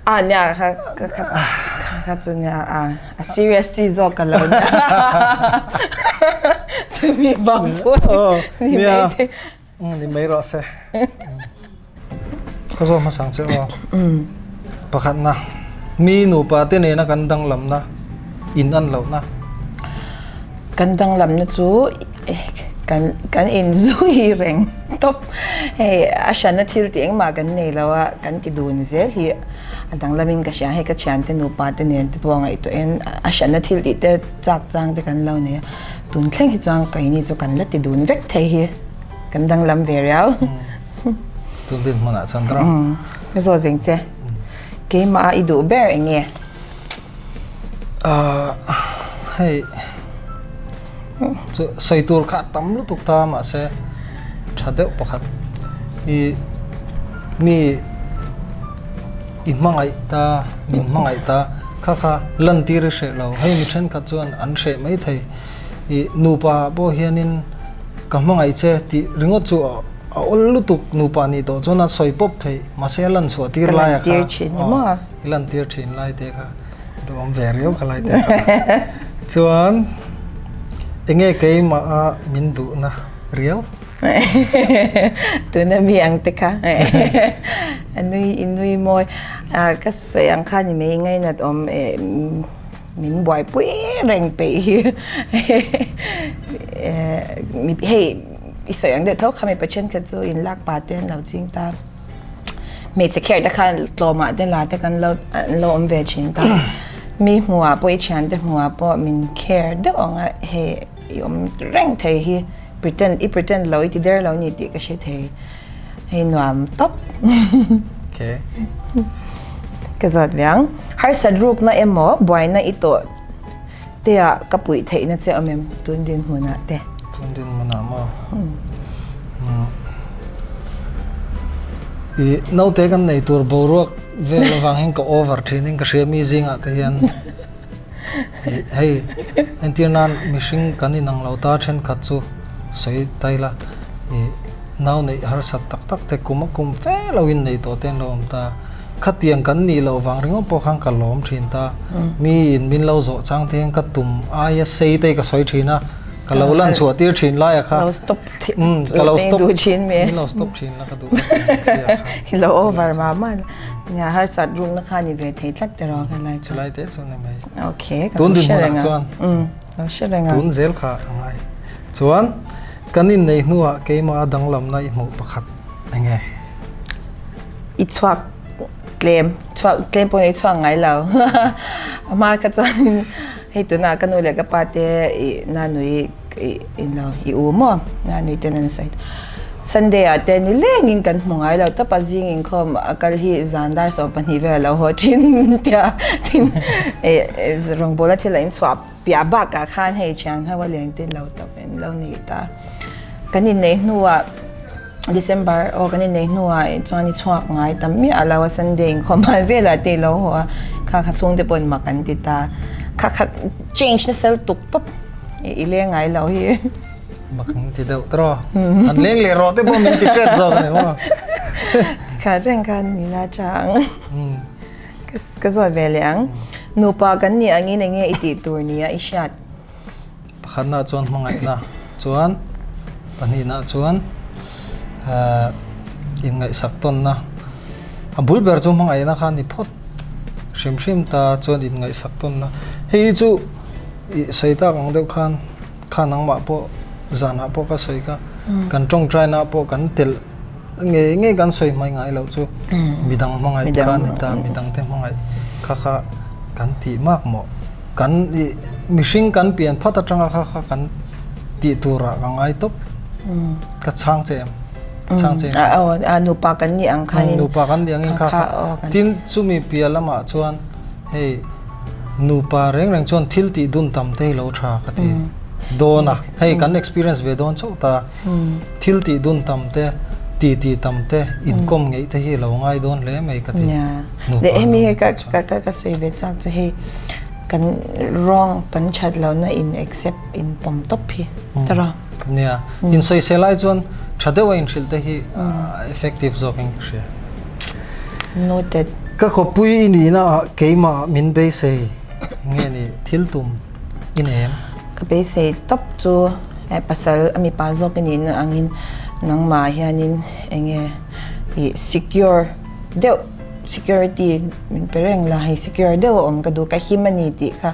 Ah nia kha kha kha kha chu nia a a serious chi zawk ka lo nia. Chumi bang pawh ni mai thei. Ni mai rawh se. Ka zawm hmasang che aw. Pakhatna, mi nupa te nena kan danglamna, in an lohna. Kan danglamna chu kan kan inzui reng tawp. Hei a hranna thil tih engmah kan nei lo a, kan ti dun zel hi a danglamin ka hria. Hei ka thiante nupa te nen te pawh ngaihtuahin a hranna thil tih te chak chang te kan lo nei a. Tun thleng hi chuan keini chu kan la ti dun vek thei hi kan danglam ve riau. Tun din hmunah chuan rawh. Ka zawt veng che. Keimah a i duh ber eng nge? Hei chu sawi tur kha a tam lutuk ta mahse tha deuh pakhat i mi i hmangaih ta, min hmangaih ta kha kha lantir i hreh lo. Hei mi thenkhat chuan an hreh mai thei. Ih nupa pawh hianin ka hmangaih che tih ringawt chu. A awl lutuk nupa nih tawh chuan a sawi pawp theih mahse a lan chhuah tir lai a kha i lan tir thin lai te kha duhawm ve riau kha lai te kha chuan enge keimah a min duhna riau. Tuna mi ang te kha a nui i nui mawi ka sawi ang kha ni mai ngainat awm min buaipui reng peih hi hei I sawi ang deuh tho kha mipa thenkhat chu in lak pa te an lo ching ta. Hmeichhe kher te khan tlawmah te la te kan lo an lo awm ve thin ta. Mi hmuhah pawh i thian te hmuhah pawh min kher deuh ang a hei i awm reng thei hi pretend i pretend lo i ti der lo ni tih ka hre thei. Hei nuam tawp. Okay. Ka zawt ve ang. Harsat rukna emaw buaina i tawh Tea ka puih theihna che awm em tun dinhmunah te? Tun dinhmunah maw? I naute kan nei tur boruak vel avang hian ka over thin in ka hria mi zingah te hian hei entir nan mihring kan inang lo ta thenkhat chu sawi ta ila i nau neih harsat tak tak te kum a kum fe lo in nei tawh te an lo awm ta. Khatiang kan nih loh vang ringawt pawh khan ka lawm thin ta. Mi in min lo zawh chang te hian ka tum aia sei te ka sawi thin a, ka lo lan chhuah tir thin lai a kha. Lo stop thin ka lo stop thin me. Min lo stop thin la ka duh ka kha. Lo over mah mah nia harsat rukna kha ni ve thei tlat tiraw ka lai chu. Chulai te chu ni mai. Okay ka lo hre reng a. Tun dinhmunah chuan. Lo hre reng a. Tun zel kha a ngai. Chuan kan inneih hnuah keimah a danglamna i hmuh pakhat eng nge? I chhuak tlem chhuak tlem pawh i chhuak ngai lo a hma kha chuan hei tunah ka nu leh ka pa te i nanui i ilo i u maw nanui ten an sawi Sunday ah te ni lengin kan hmu ngai lo tawp a zing inkhawm a kal hi zan dar 12 vel a lo haw thin tia tin rawngbawla thil a inchhuah piah bakah khan hei thian ho a leng te lo tawp in lo nei ta kan inneih hnuah December aw kan inneih hnuah chuan i chhuak ngai tam miah lo a Sunday inkhawm hman velah te ilo haw a kha kha chhungte pawhin mak an ti ta kha kha change nasa tuk tawp i leng ngai lo hi. Mak an ti deuh tawh an leng leh rawh te pawh min ti tep zawk a ni maw. Kha reng khan ni la chang ka zawt ve leh ang nupa kan nih angin enge i tih tur nia i hriat. Pakhatna chuan hmangaihna chuan pahnihna chuan inngaihsak tawnna a bul ber chu hmangaihna kha a ni phawt hrim hrim ta chuan inngaihsak tawnna hei hi chu ih sawi tak ang deuh khan kha nangmah pawh zanah pawh ka sawi kha kan tawngtaina pawh kan telh ngei ngei kan sawi hmai ngai loh chu midang hmangaih kha a ni ta midang te hmangaih kha kha kan tih mak mawh. Kan ih mihring kan pian phat atanga kha kha kan tih turah ka ngai tawp. Ka chhang che em? Ka chhang che em? A nupa kan nih ang khanin. Nupa kan nih angin kha kha. Tin chumi piah lamah chuan hei nupa reng reng chuan thil tih dun tam te hi lo tha ka ti dawn a. Hei kan experience ve dawn chauh ta. Thil tih dun tam te, ti ti tam te, inkawm ngeih te hi lo ngai dawn hle mai ka ti. Nupa hemi hi ka ka sawi ve chak chu hei kan wrong kan that lohna in accept in pawm tawp hi tara. Nia, in sawisel lai chuan tha deuh a inhrilh te hi effective zawk in ka hria. Noted. Ka khawpui i nihna ah keimah min beisei nge ni thil tum i nei em? Ka beisei tawp chu pasal a mipa zawk i nihna angin nangmah hianin enge i secure deuh security min pe reng la hei secure deuh a awm ka duh ka him a ni tih kha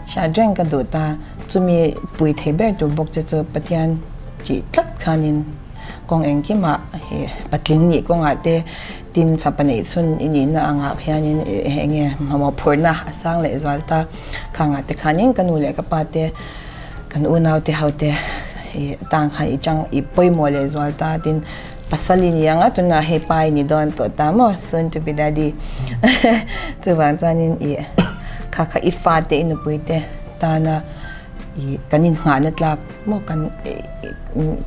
hriat reng ka duh ta chumi pui thei ber tur bawk che chu Pathian tih tlat khanin kawng engkimah hi patling nih kawngah te tin fapa neih chhun i nihna angah hianin eng nge mamawhphurhna a sang leh zual ta khangah te khanin ka nu leh ka pa te kan unau te ho te ih tang khan i chang i pawimawh leh zual ta tin Pasal i ni ang a, tunah hei pa i ni dawn tawh ta maw, soon to be daddy. Chuvang chuanin i kha kha i fate i nupui te tana i kan inngahna tlak maw kan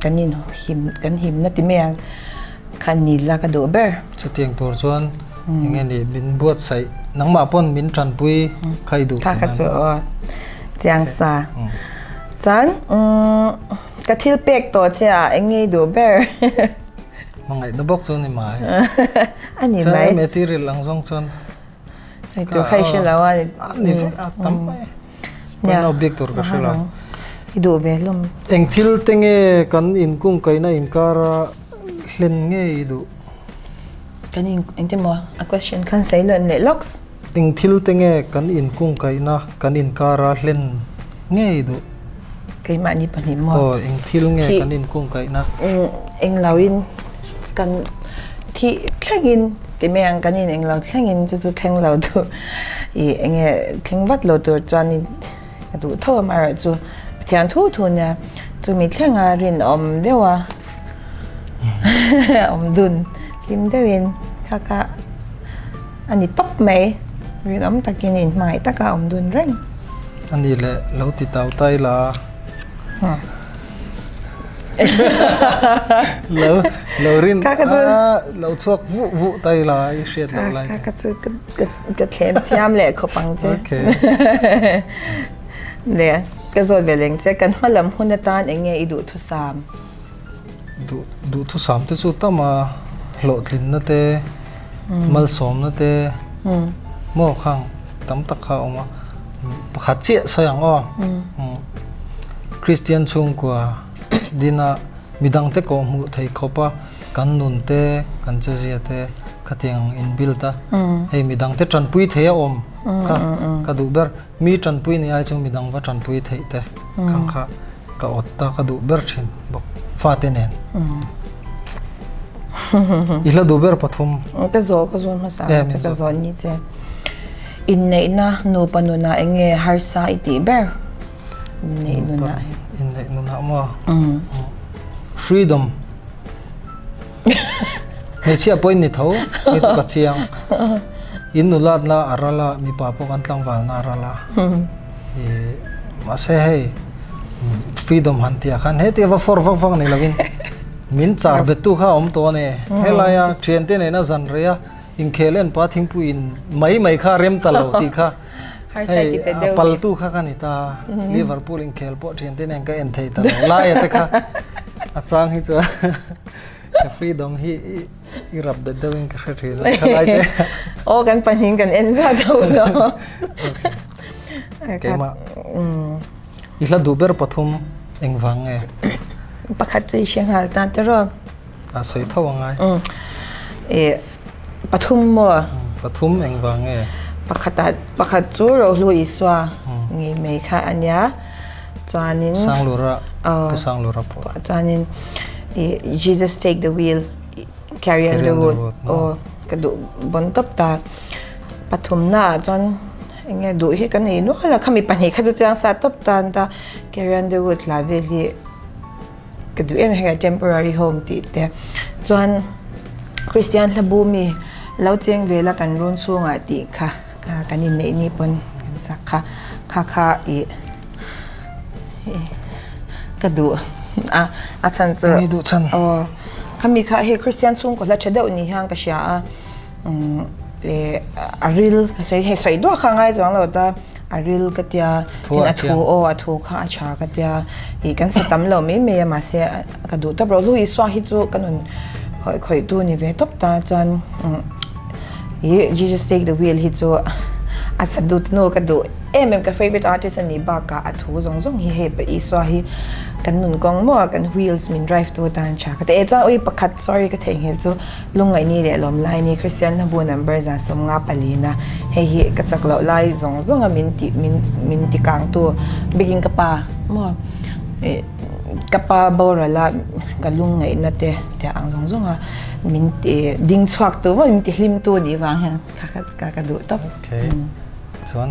kan in him kan himna ti mai ang kha ni la ka duh ber. Chutiang tur chuan eng nge ni min buatsaih nangmah pawn min tanpui kha i duh Kha kha chu aw chiang sa. Chuan umm. Ka thil pek tawh che ah eng ngei duh ber. Hmangaihna bawk chu ni mai. A ni mai. Chuan material ang zawng chuan. Sawi tur kha i hre lo a. A ni vek a tam mai. Pawnau bik tur ka hre lo. I duh ve hlawm. Eng thil te nge kan inkungkaihna inkara hlen nge i duh? Kan in engti maw a question khan sawi lawm leh lawks. Eng thil te nge kan inkungkaihna kan inkara hlen nge i duh? Keimahni pahnih maw? Aw, eng thil nge kan inkungkaihna? Eng loin kan thih thlengin ti mai ang kan in eng lo thlengin chu chu thleng lo tur ih eng nge thleng vat lo tur chuanin ka duh tho a amaherawhchu Pathian thu thu nia chumi thlenga rinawm deuh a awm dun hlim deuhin kha kha a ni tawp mai rinawm takin inhmangaih taka awm dun reng. A ni leh lo ti tau tai la. Lo lo rin a lo chhuak vuh vuh tai la i hriat loh lai. Ka chu ka thlem thiam leh khawp ang che. Okay. Le ka zawt ve leng che kan hma lam hun atan eng nge i duhthusam? Duh duhthusam te chu tam a hlawhtlinna te malsawmna te maw khang tam tak kha a awm a pakhat chiah sawi ang aw Kristian chhungkua dina midangte kawh hmuh thei khawp a kan nun te kan chezia te khatiang ang in build a hei midangte tanpui thei a awm kha ka duh ber. Mi tanpui ni ai chu midang va tanpui theih te khang kha ka awt ta ka duh ber thin bawk fate nen. I hla duh ber pathum. Ka zawh ka zawn hmasa che ka zawn ni che. Inneihna nupa nunah eng nge harsa i tih ber? Inneih nunah. Inneih nunah maw? Freedom. Hmeichhia pawh in ni tho, hei chu ka chiang. In nulatna a ral a, mipa pawh kan tlangvalna a ral a. Mahse hei freedom han tih ah khan heti va for vak vak ni lovin min char bettu kha a awm tawh a ni. Helaia thiante nena zan rei a inkhel en pah thingpui in mai mai kha rem ta lo tih kha hei a paltu kha ka ni ta. Liverpool inkhel pawh thiante nen ka en thei ta lo laia te kha a chang hi chuan Ka freedom hi i rap bet deuh in ka hre thin a thalai te. Aw kan pahnih kan en zat ho lo. Keimah. I hla duh ber pathum engvang nge? Pakhat chu i hre nghal ta te rawh. A sawi tho angai. E pathum maw? Pathum engvang nge? Pakhat pakhat chu Rohlu Isua ngei mai kha ania. Chuanin Sanglura Pu Sanglura pawh. Chuanin i Jesus take the wheel Carrie Underwood aw ka duh bon tawp ta. Pathumna ah chuan eng nge duh hi ka nei nual a khami pahnih kha chu chiang sa tawp ta an ta Carrie Underwood hla vel hi ka duh em em a temporary home tih te chuan Christian hla bu mi lo cheng vel a kan run chhungah tih kha kan inneih ni pawn kan chak kha kha kha ih ka duh a a chhan chu Ni duh chhan aw khami kha hei Christian chhungkaw hla tha deuh ni hian ka hria a leh a ril ka sawi hei sawi duah kha a ngai chuang lo ta. A ril ka tia, tin a thu aw a thu kha a tha ka tia, ih kan sa tam lo mai mai a mahse ka duh tawp rawh. Lu Isua hi chu ka nun khawih khawih tu ni ve tawp ta chuan ih Jesus take the wheel hi chu a sa dut nu ka duh em em ka favourite artist a nih bakah a thu zawng zawng hi hei pa Isua hi kan nun kawng maw kan wheels min drive tu atan tha ka ti e chuan ui pakhat sorry ka theihnghilh chu Lungngaihni leh lawmlai ni Kristian hlabu number 150 palina hei hi ka chak loh lai zawng zawng a min ti min min ti kangtu bikin ka pa maw ih ka pa boral a ka lungngaihna te tiah ang zawng zawng a min ti ding chhuak tu maw min ti hlim tu nih vang hian kha kha ka duh tawp. Okay chuan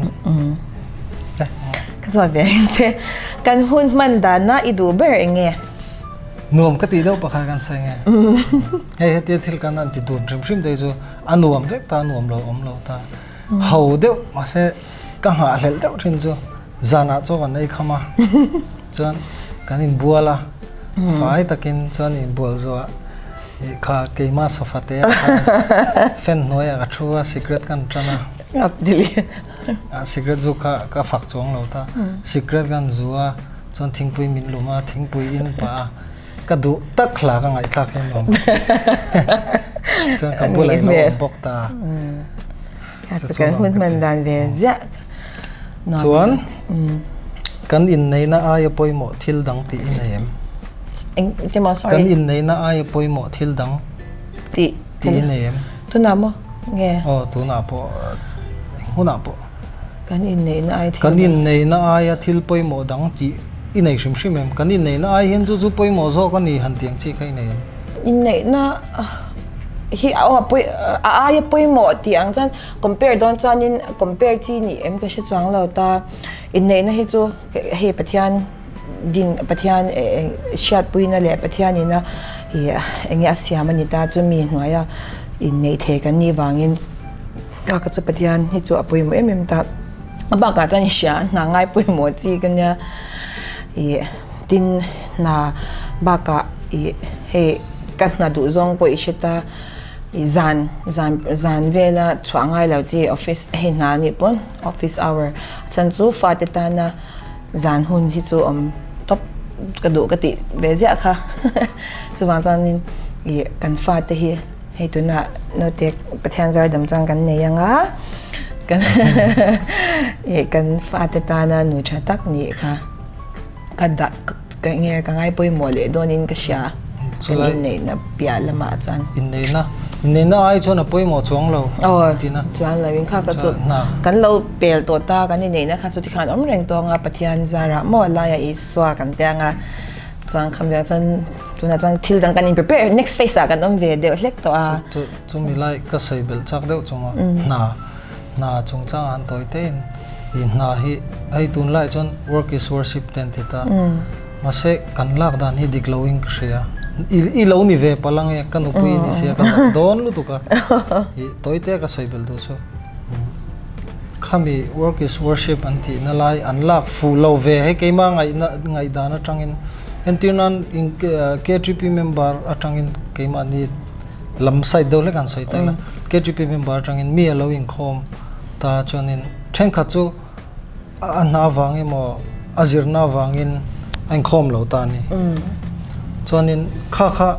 ka zawt ve ang che kan hun hman dana i duh ber eng nge? Nuam ka tih deuh pakhat kan sawi nge. Hei hetia thil kan an ti dun hrim hrim te hi chu a nuam vek ta, a nuam lo awm lo ta. Ho deuh mahse ka nghahhlelh deuh thin chu zanah chaw kan ei kham a, chuan kan inbual a, fai takin chuan inbual zawhah ih kha keimah sofa te ah khan fan hnuaiah ka thu a, cigarette kan tan a. Cigarette zu kha ka fak chuang lo ta, cigarette kan zu a. Chuan thingpui min lum a, thingpui in pah a. Ka duh tak hla ka ngaihthlak hian nuam ka ti. Chuan ka bulah i lo awm bawk ta. Chu kan hun hman dan ve ziah. Chuan kan inneihna aia pawimawh thil dang tih i nei em? Eng ti maw sorry. Kan inneihna aia pawimawh thil dang tih tih i nei em? Tunah maw nge? Aw tunah pawh eng hunah pawh. Kan inneihna aia thil Kan inneihna aia thil pawimawh dang tih i nei hrim hrim em? Kan inneihna ai hian chu chu pawimawh zawk a ni han tih ang chi kha i nei em? Inneihna hi aw a pawi a aia pawimawh tih ang chuan compare dawn chuanin compare chi ni em ka hre chuang lo ta. Inneihna hi chu hei Pathian din Pathian hriatpuina leh Pathianina ih eng nge a siam a ni ta chumi hnuaia inneih thei kan nih vangin ka ka chu Pathian hi chu a pawimawh em em ta. A bakah chuan i hria hna ngai pawimawh chi ka nia ih tin hna bakah ih hei ka hna duh zawng pawh i hre ta ih zan zan zan vela chhuah ngai lo chi office hei hna anih pawn office hour a chhan chu fate tana zan hun hi chu awm tawp ka duh ka tih ve ziah kha chuvang chuanin ih kan fate hi hei tunah naute Pathian zar dam chuan kan nei ang a kan ih kan fate tana nu tha tak nih kha ka dah ka nge ka ngai pawimawh leh dawnin ka hria kan inneihna piah lamah chuan. Inneihna inneihna ai chuan a pawimawh chuang lo tina. Chuan lo in kha ka chu kan lo pel tawh ta kan inneihna kha chu tikhan awm reng tawng a Pathian zarah maw laia Isua kan tia anga chuan kham viau chuan tunah chuan thil dang kan in prepare next phase ah kan awm ve deuh hlek tawh a. Chu chumi lai ka sawi belh chak deuh chunga hna hna chungchangah an tawi te in i hna hi hei tunlai chuan work is worship te an ti ta. Mahse, kan lak dan hi dik loin ka hria. I lo ni ve palh ange, ka nupui i ni sia ka zak dawn lutuk a. I tawite ka sawi belh duh chu. Khami work is worship an tihna lai an lak fuh lo ve hei keima ngaihna ngaihdan atangin entir nan KTP member atangin keimahni lam side deuh hlek an sawi ta ila. KTP member atangin mi a lo inkhawm ta chuanin thenkhat chu A hna avang emaw a zirna avangin a inkhawm lo ta a ni. Chuanin kha kha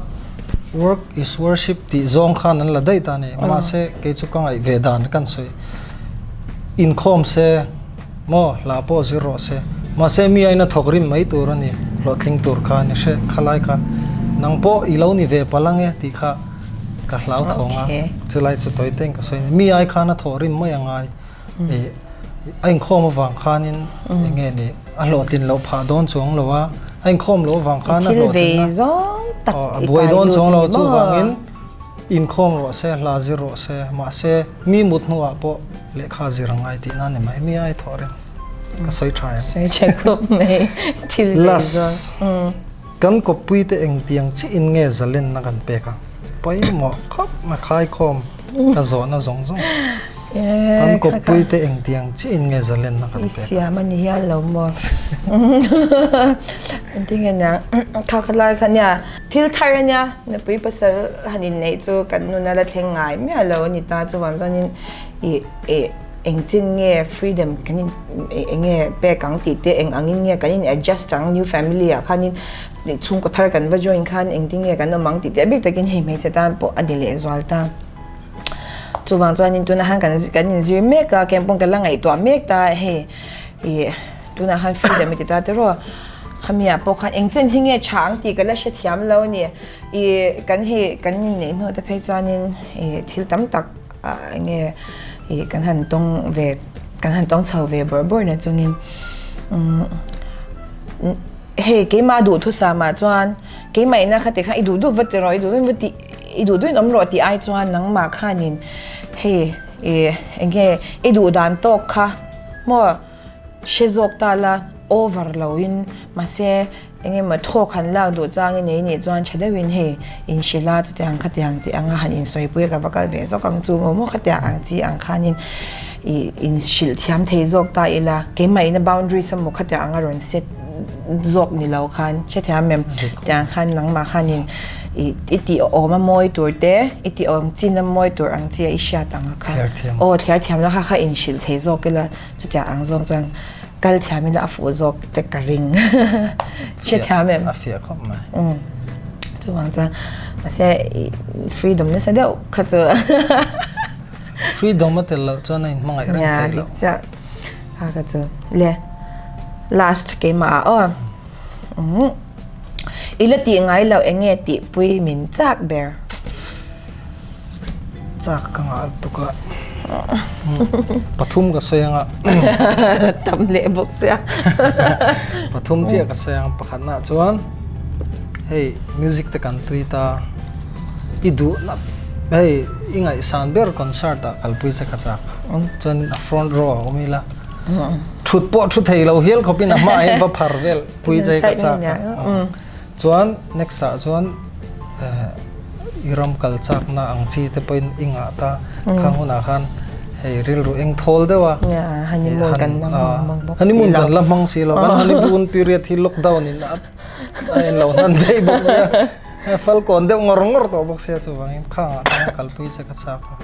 work is worship tih zawng khan an la daih ta a ni. Mahse kei chu ka ngaih ve dan kan sawi. Inkhawm se maw hla pawh zir rawh se. Mahse mi aina thawk rim mai tur a ni. Hlawhtling tur kha a ni hre khalai kha. Nang pawh i lo ni ve palh ange tih kha ka hlauthawng a. Chulai chu tawi teng ka sawi a ni. Mi ai khan a thawh rim mai a ngai. A inkhawm avang khanin eng nge ni a hlawhtlin loh phah dawn chuang lo a, a inkhawm loh avang khan a hlawhtlin na a buai dawn chuang lo chuvangin inkhawm rawh se hla zir rawh se mahse mi mut hnuah pawh lehkha zir a ngai tihna a ni mai mi ai thawh reng ka sawi tha em. Sawi tha khawp mai thil vei zawng. Kan kawppuite engtiang chiah in nge zalenna kan pek ang? Pawimawh khawp mai khaikhawm ka zawhna zawng zawng. Kan kawppuite engtiang chiah in nge zalenna kan pek ang? I siam a ni hial lo maw? Engtin nge nia kha kha lai kha nia thil thar a nia nupui pasal han inneih chu kan nuna la thleng ngai miah lo a ni ta chuvang chuanin ih ih Engchin nge freedom kan in eng nge pek ang tih te eng angin nge kan in adjust ang new family ah khanin chhungkaw thar kan va join khan engtin nge kan awm ang tih te a bik takin hei hmeichhe tan pawh a ni leh zual ta. Chuvang chuanin tunah khan kan kan inzir mek a kem pawn ka la ngaihtuah mek ta hei ih tunah khan freedom i ti ta tiraw khami ah pawh khan engchen hi nge tha ang tih ka la hrethiam lo a ni ih kan hei kan inneih hnu te phei chuanin ih thil tam tak eng nge ih kan han tawng ve kan han tawng chho ve bawrh bawrh na chungin umm hei keimah duhthusam ah chuan keimah ina kha ti khan i duh duh va ti rawh i duh duh va ti i duh duhin awm rawh tih ai chuan nangmah khanin hei ih eng nge i duh dan tawk kha maw hre zawk ta la over lo in mahse Eng emaw thawk han lak duh chang i nei nih chuan tha deuhin hei inhrilh a, chutiang khatiang tih anga han insawipui a ka va kal ve zawk ang chu maw maw khatiang ang chi ang khanin ih inhrilh thiam thei zawk ta ila keimah ina boundaries emaw khatiang anga rawn set zawk ni lo khan hrethiam em tiang khan nangmah khanin ih i tih awm a mawi tur te i tih awm chin a mawi tur ang chi a i hriat ang a kha aw thliar thiam na kha kha inhrilh thei zawk ila chutiang ang zawng chuan Kal thiam ila a fuh zawk te ka ring. Hrethiam em? A fiah khawp mai. Chuvang chuan mahse freedom nasa deuh kha chu Freedom a tel loh chuan a inhmangaih reng thei lo. Dik chiah kha kha chu le last keimah ah aw i la tih ngai loh eng nge tih pui min chak ber. Chak ka ngah lutuk a pathum ka sawi anga tam leh bawk sia pathum chiah ka sawi ang pakhatna chuan hei music te kan tui ta i duh na hei i ngaihsan ber concert ah kalpui che ka chak chuan a front row ah awm ila thut pawh thu thei lo hial khawpin a hmaah hian va phar vel pui che ka chak a chuan next ah chuan i ram kal chakna ang chi te pawhin i ngah ta khang hunah khan hei rilru eng thawl deuh a honeymoon kan la hmang bawk honeymoon kan la hmang si lo kan honeymoon period hi lockdown in a a en lo hnan daih bawk sia falkawn deuh ngawr ngawr tawh bawk sia chuvangin khangah chuan kalpui che ka chak a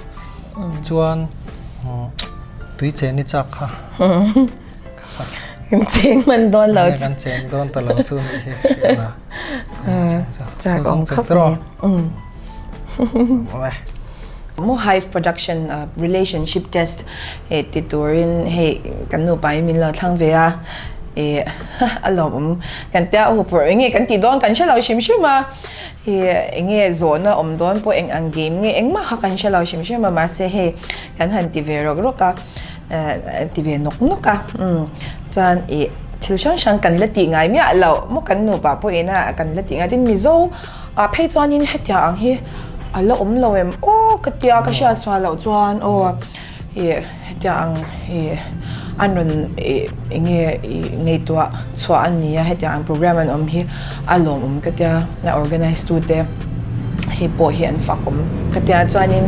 chuan tui chen i chak kha. Kan cheng hman dawn lo chu. Kan cheng dawn ta lo chu nih hi. Chak awm khawp mai. Mo Hive Production relationship test eh ti turin hei kan nupa in min lo thlang ve a eh a lawmawm kan tia a huphurh eng nge kan tih dawn kan hre lo hrim hrim a eh eng nge zawhna awm dawn pawh eng ang game nge engmah kha kan hre lo hrim hrim a mahse hei kan han ti ve rawk rawk a. ti ve nawk nawk a chuan ih thil hrang hrang kan la tih ngai miah loh maw kan nupa pawhin a kan la tih ngai tin Mizo ah phei chuanin hetiang ang hi a la awm lo em aw ka tia ka hriat chhuah loh chuan aw ih hetiang ang ih an rawn ih eng nge ih ngaihtuah chhuah a ni a hetiang ang program an awm hi a lawmawm ka tia a organize tu te. Hei pawh hi an fak awm ka tia chuanin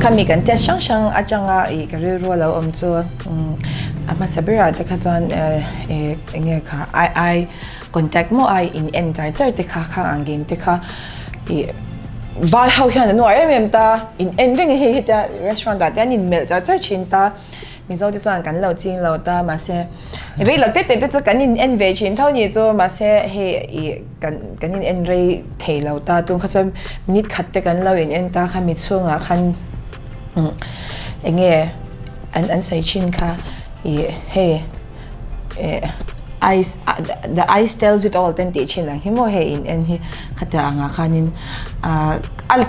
khami kan test hrang hrang atanga ih ka rilru a lo awm chu a hmasa berah te kha chuan eh eng nge kha ai ai contact maw ai in en char char te kha khang ang game te kha ih vai ho hian an uar em em ta in en reng a hei hetia restaurant ah te an in melh char char thin ta. Mizo te chuan kan lo ching lo ta mahse rei lo te te te chu kan in en ve thin tho ni chu mahse hei ih kan kan in en rei thei lo ta tun kha chuan minute khat te kan lo in en ta kha mi chhungah khan eng nge an an sawi thin kha ih hei eh eyes the eyes tells it all te an tih thin ang hi maw hei in en hi khatiang angah khanin ah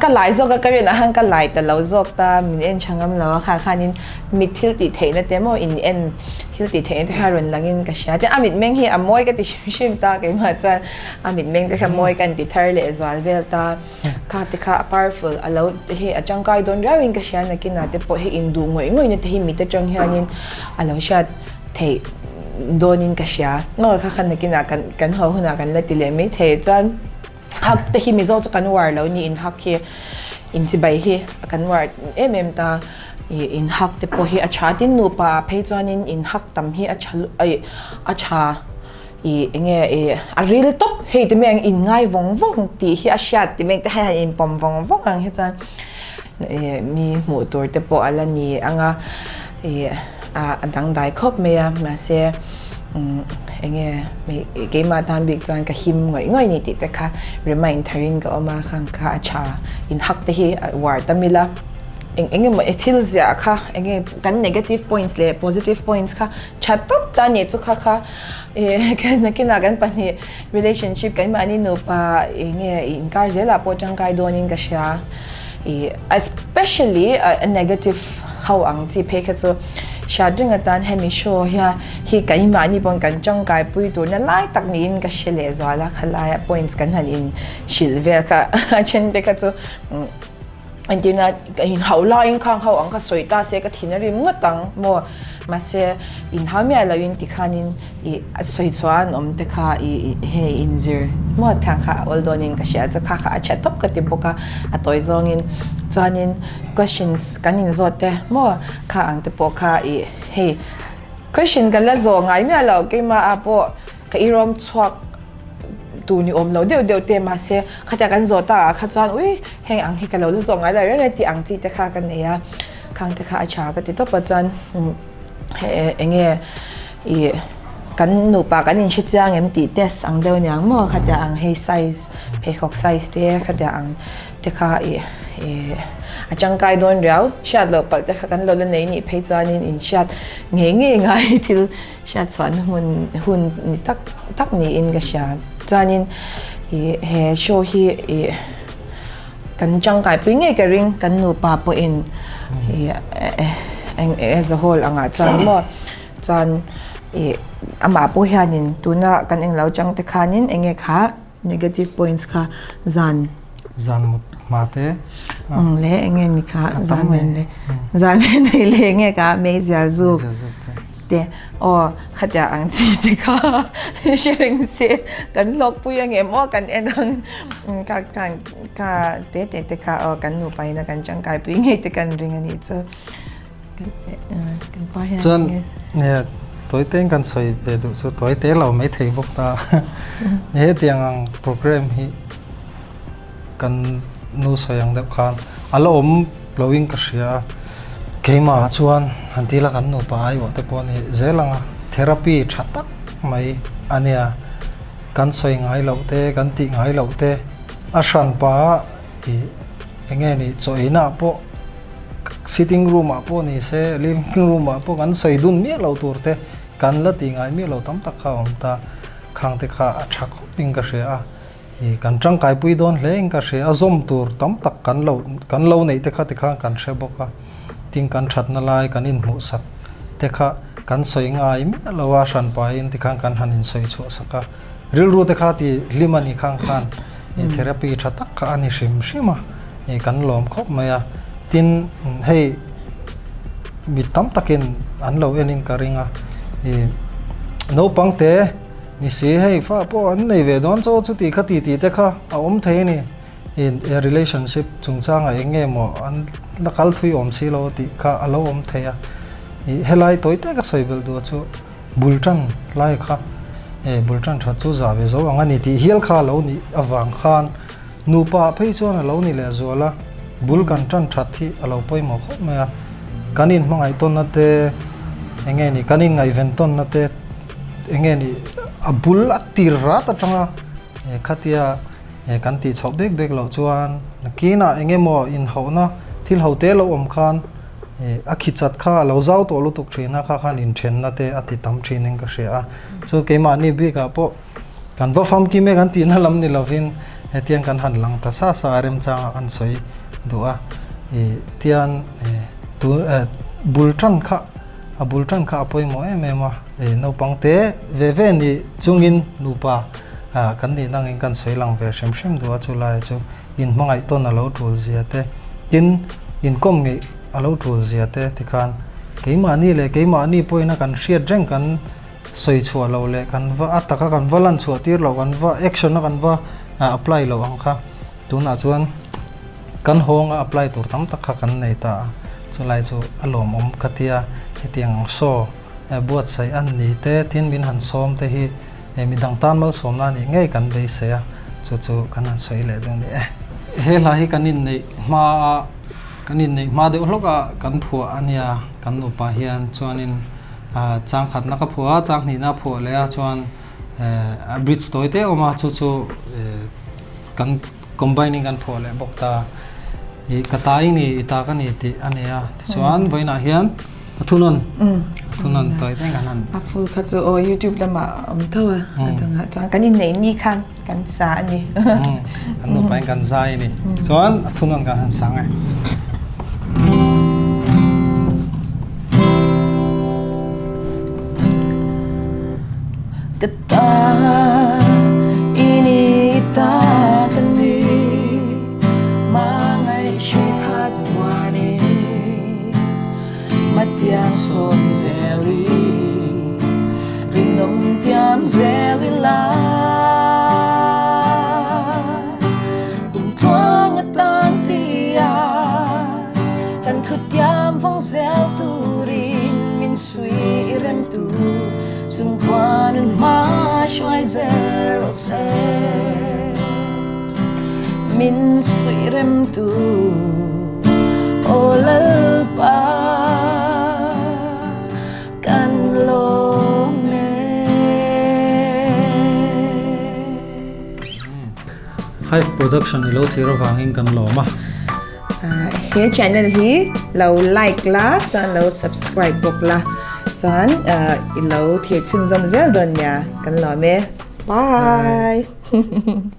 ka lai zawk a ka rinah khan ka lai ta lo zawk ta min en tha ngam lo a kha khanin mit thil tih theihna te maw in en thil tih theihna te kha rawn langin ka hria tin a mitmeng hi a mawi ka ti hrim hrim ta keimah chuan a mitmeng te kha mawi ka inti thar leh zual vel ta kha te kha a powerful a lo hei a tangkai dawn riau in ka hria nakinah te pawh hei induh ngawih ngawih na te hi mit atang hianin a lo hriat theih dawnin ka hria maw kha kha nakinah kan kan haw hunah kan la ti leh mai thei chuan. Hak te hi Mizo chu kan uar lo ni in hak hi in chibai hi kan uar em em ta ih in hak te pawh hi a tha tin nupa ah phei chuanin in hak tam hi a tha aih a tha ih eng nge ih a ril tawp hei ti mai ang in ngai vawng vawng tih hi a hriat ti mai ang te hei han in pawm vawng vawng ang hi chuan ih mi hmuh tur te pawh a la ni ang a ih a dangdai khawp mai a mahse umm eng nge keimah tan bik chuan ka him ngawih ngawih ni tih te kha remind tharin ka awm a khang kha a tha in hak te hi a uar tam ila eng eng emaw thil ziah kha eng nge kan negative points leh positive points kha tha tawp ta nih chu kha kha ih nakinah kan pahnih relationship keimahni nupa eng nge inkar zelah pawh tangkai dawnin ka hria ih especially a negative ho ang chi phei kha chu hriat reng atan hemi show hian hi keimahni pawn kan tangkai pui turna lai tak niin ka hre leh zual a khalaia points kan han in hrilh vel kha a then te kha chu entirna ka inhauh laiin khang ho ang kha sawi ta se ka thin a rim ngawt ang maw mahse inhau miah loin tikhanin ih a sawi chhuah an awm te kha ih hei inzir maw thang kha a awl dawnin ka hria chu kha kha a tha tawp ka ti bawk a a tawi zawngin chuanin questions kan inzawt te maw kha ang te pawh kha ih hei question ka la zawh ngai miah loh keimah ah pawh ka irawm chhuak tur ni awm lo deuh deuh te mahse khatia kan zawh tak ah kha chuan ui heng ang hi ka lo la zawh ngai lo reng reng tih ang chi te kha ka nei a khang te kha a tha ka ti tawp a chuan eng nge ih. Kan nupa kan inhre chiang em tih test ang deuh aniang maw khatia ang hei size pheikhawk size te khatia ang te kha ih ih a tangkai dawn riau hriat loh palh te kha kan lo la nei nih phei chuanin inhriat ngei ngei ngai thil hriat chhuahna hmun hun ni tak tak niin ka hria chuanin ih he show hi ih kan tangkai pui ngei ka ring kan nupa pawhin ih eng as a whole angah chuan maw. Chuan ih amah pawh hianin tuna kan englo chang te khanin eng nge kha negative points kha zan Zan mut hma te. Umm le eng nge ni kha zan men le zan men nei le eng nge kha meizial zuk te aw khatia ang chi te kha hre reng se kan hlawkpui ang em aw kan en ang kha khan kha te te te kha aw kan nupa ina kan tangkaipui ngei te kan ring a nih chu. Chuan nia tawi te in kan sawi ve duh chu tawi te lo mai thei bawk ta. Hetiang ang program hi kan nu sawi ang deuh khan a la awm lo in ka hria a. Keimah chuan han ti ila kan nupa aiawh te pawh a ni zel ang a, therapy tha tak mai a nia. Kan sawi ngai loh te, kan tih ngai loh te a hranpa ih eng nge ni chaw einah pawh Sitting room ah pawh ni se, living room ah pawh kan sawi dun miah lo tur te, kan la ti ngai miah lo tam tak kha a awm ta. Khang te kha a tha khawp in ka hria a, ih kan tangkai pui dawn hle in ka hria a, zawm tur tam tak kan lo kan lo neih te kha tikhan kan hre bawk a, tin kan thatna lai kan inhmuh sak te kha kan sawi ngai miah lo a, hran pahin tikhan kan han insawi chhuah sak a. Rilru te kha ti hlim a ni khang khan ih therapy tha tak kha a ni hrim hrim a, ih kan lawm khawp mai a. Tin, hei mi tam takin an lo en in ka ring a, ih naupang te ni si hei fa pawh an nei ve dawn chaw chuti kha ti tih te kha a awm thei a ni. Ih relationship chungchangah eng nge maw an la kal thui awm si lo tih kha a lo awm thei a. Ih helai tawi te ka sawi belh duh chu. Bul tan lai kha e bul tan that chu zah ve zo ang a ni tih hial kha a lo nih avang khan nupa phei chuan a lo ni leh zual a, bul kan tan that hi a lo pawimawh khawp mai a, kan inhmangaih tawnna te eng nge ni kan inngaihven tawnna te eng nge ni a bul a tir rat atanga khatia kan tih chhoh bek bek loh chuan nakinah eng emaw inhauhna thil ho te lo awm khan A khi chat kha a lo zau tawh lutuk thin a, kha khan inthenna te a ti tam thin in ka hria a. Chu keimahni bikah pawh kan va famkim e kan tihna lam ni lovin hetiang kan han lang ta sa sa a remchangah kan sawi duh a. Ih tian tu bul tan kha a bul tan kha a pawimawh em em a. Ih naupang te ve ve ni chungin nupa kan nihna angin kan sawi lang ve hrim hrim duh a chulai chu. Inhmangaih tawn a lo tul zia te, tin, inkawm ngeih a lo tul zia te tikhan keimahni leh keimahni pawhin a kan hriat reng kan sawi chhuah loh leh kan va a taka kan va lan chhuah tir loh kan va action a kan va apply loh ang kha tunah chuan kan hawng a apply tur tam tak kha kan nei ta a, chulai chu a lawmawm ka tia hetiang ang saw buatsaih a ni te tin min han sawm te hi. Hei midang tan malsawmna a nih ngei kan beisei a, chu chu kan han sawi leh dawn a ni e. He hla hi kan inneih hma a, kan inneih hma deuh hlawk a kan phuah a nia, kan nupa hian chuanin chang khatna ka phuah a, chang hnihna a phuah leh a chuan a bridge tawi te a awm a, chu chu kan combine in kan phuah leh bawk ta. Ih ka ta i ni, i ta ka ni tih a ni a, tichuan vawiinah hian a thunawn, a thunawn tawi te kan han. A full kha chu aw youtube lamah a awm tho a, a dangah chuan kan inneih ni khan kan sa a ni. Kan nupa in kan zai a ni. Chuan a thunawn kan han sang e. Ka ta i ni, i ta ka ni. Min suih remtu aw Lalpa kan lawm e. Hive Production i lo thlir avangin kan lawm a. He channel hi lo like la chuan lo subscribe bawk la chuan i lo thlir chhunzawm zel dawn nia kan lawm e. Bye.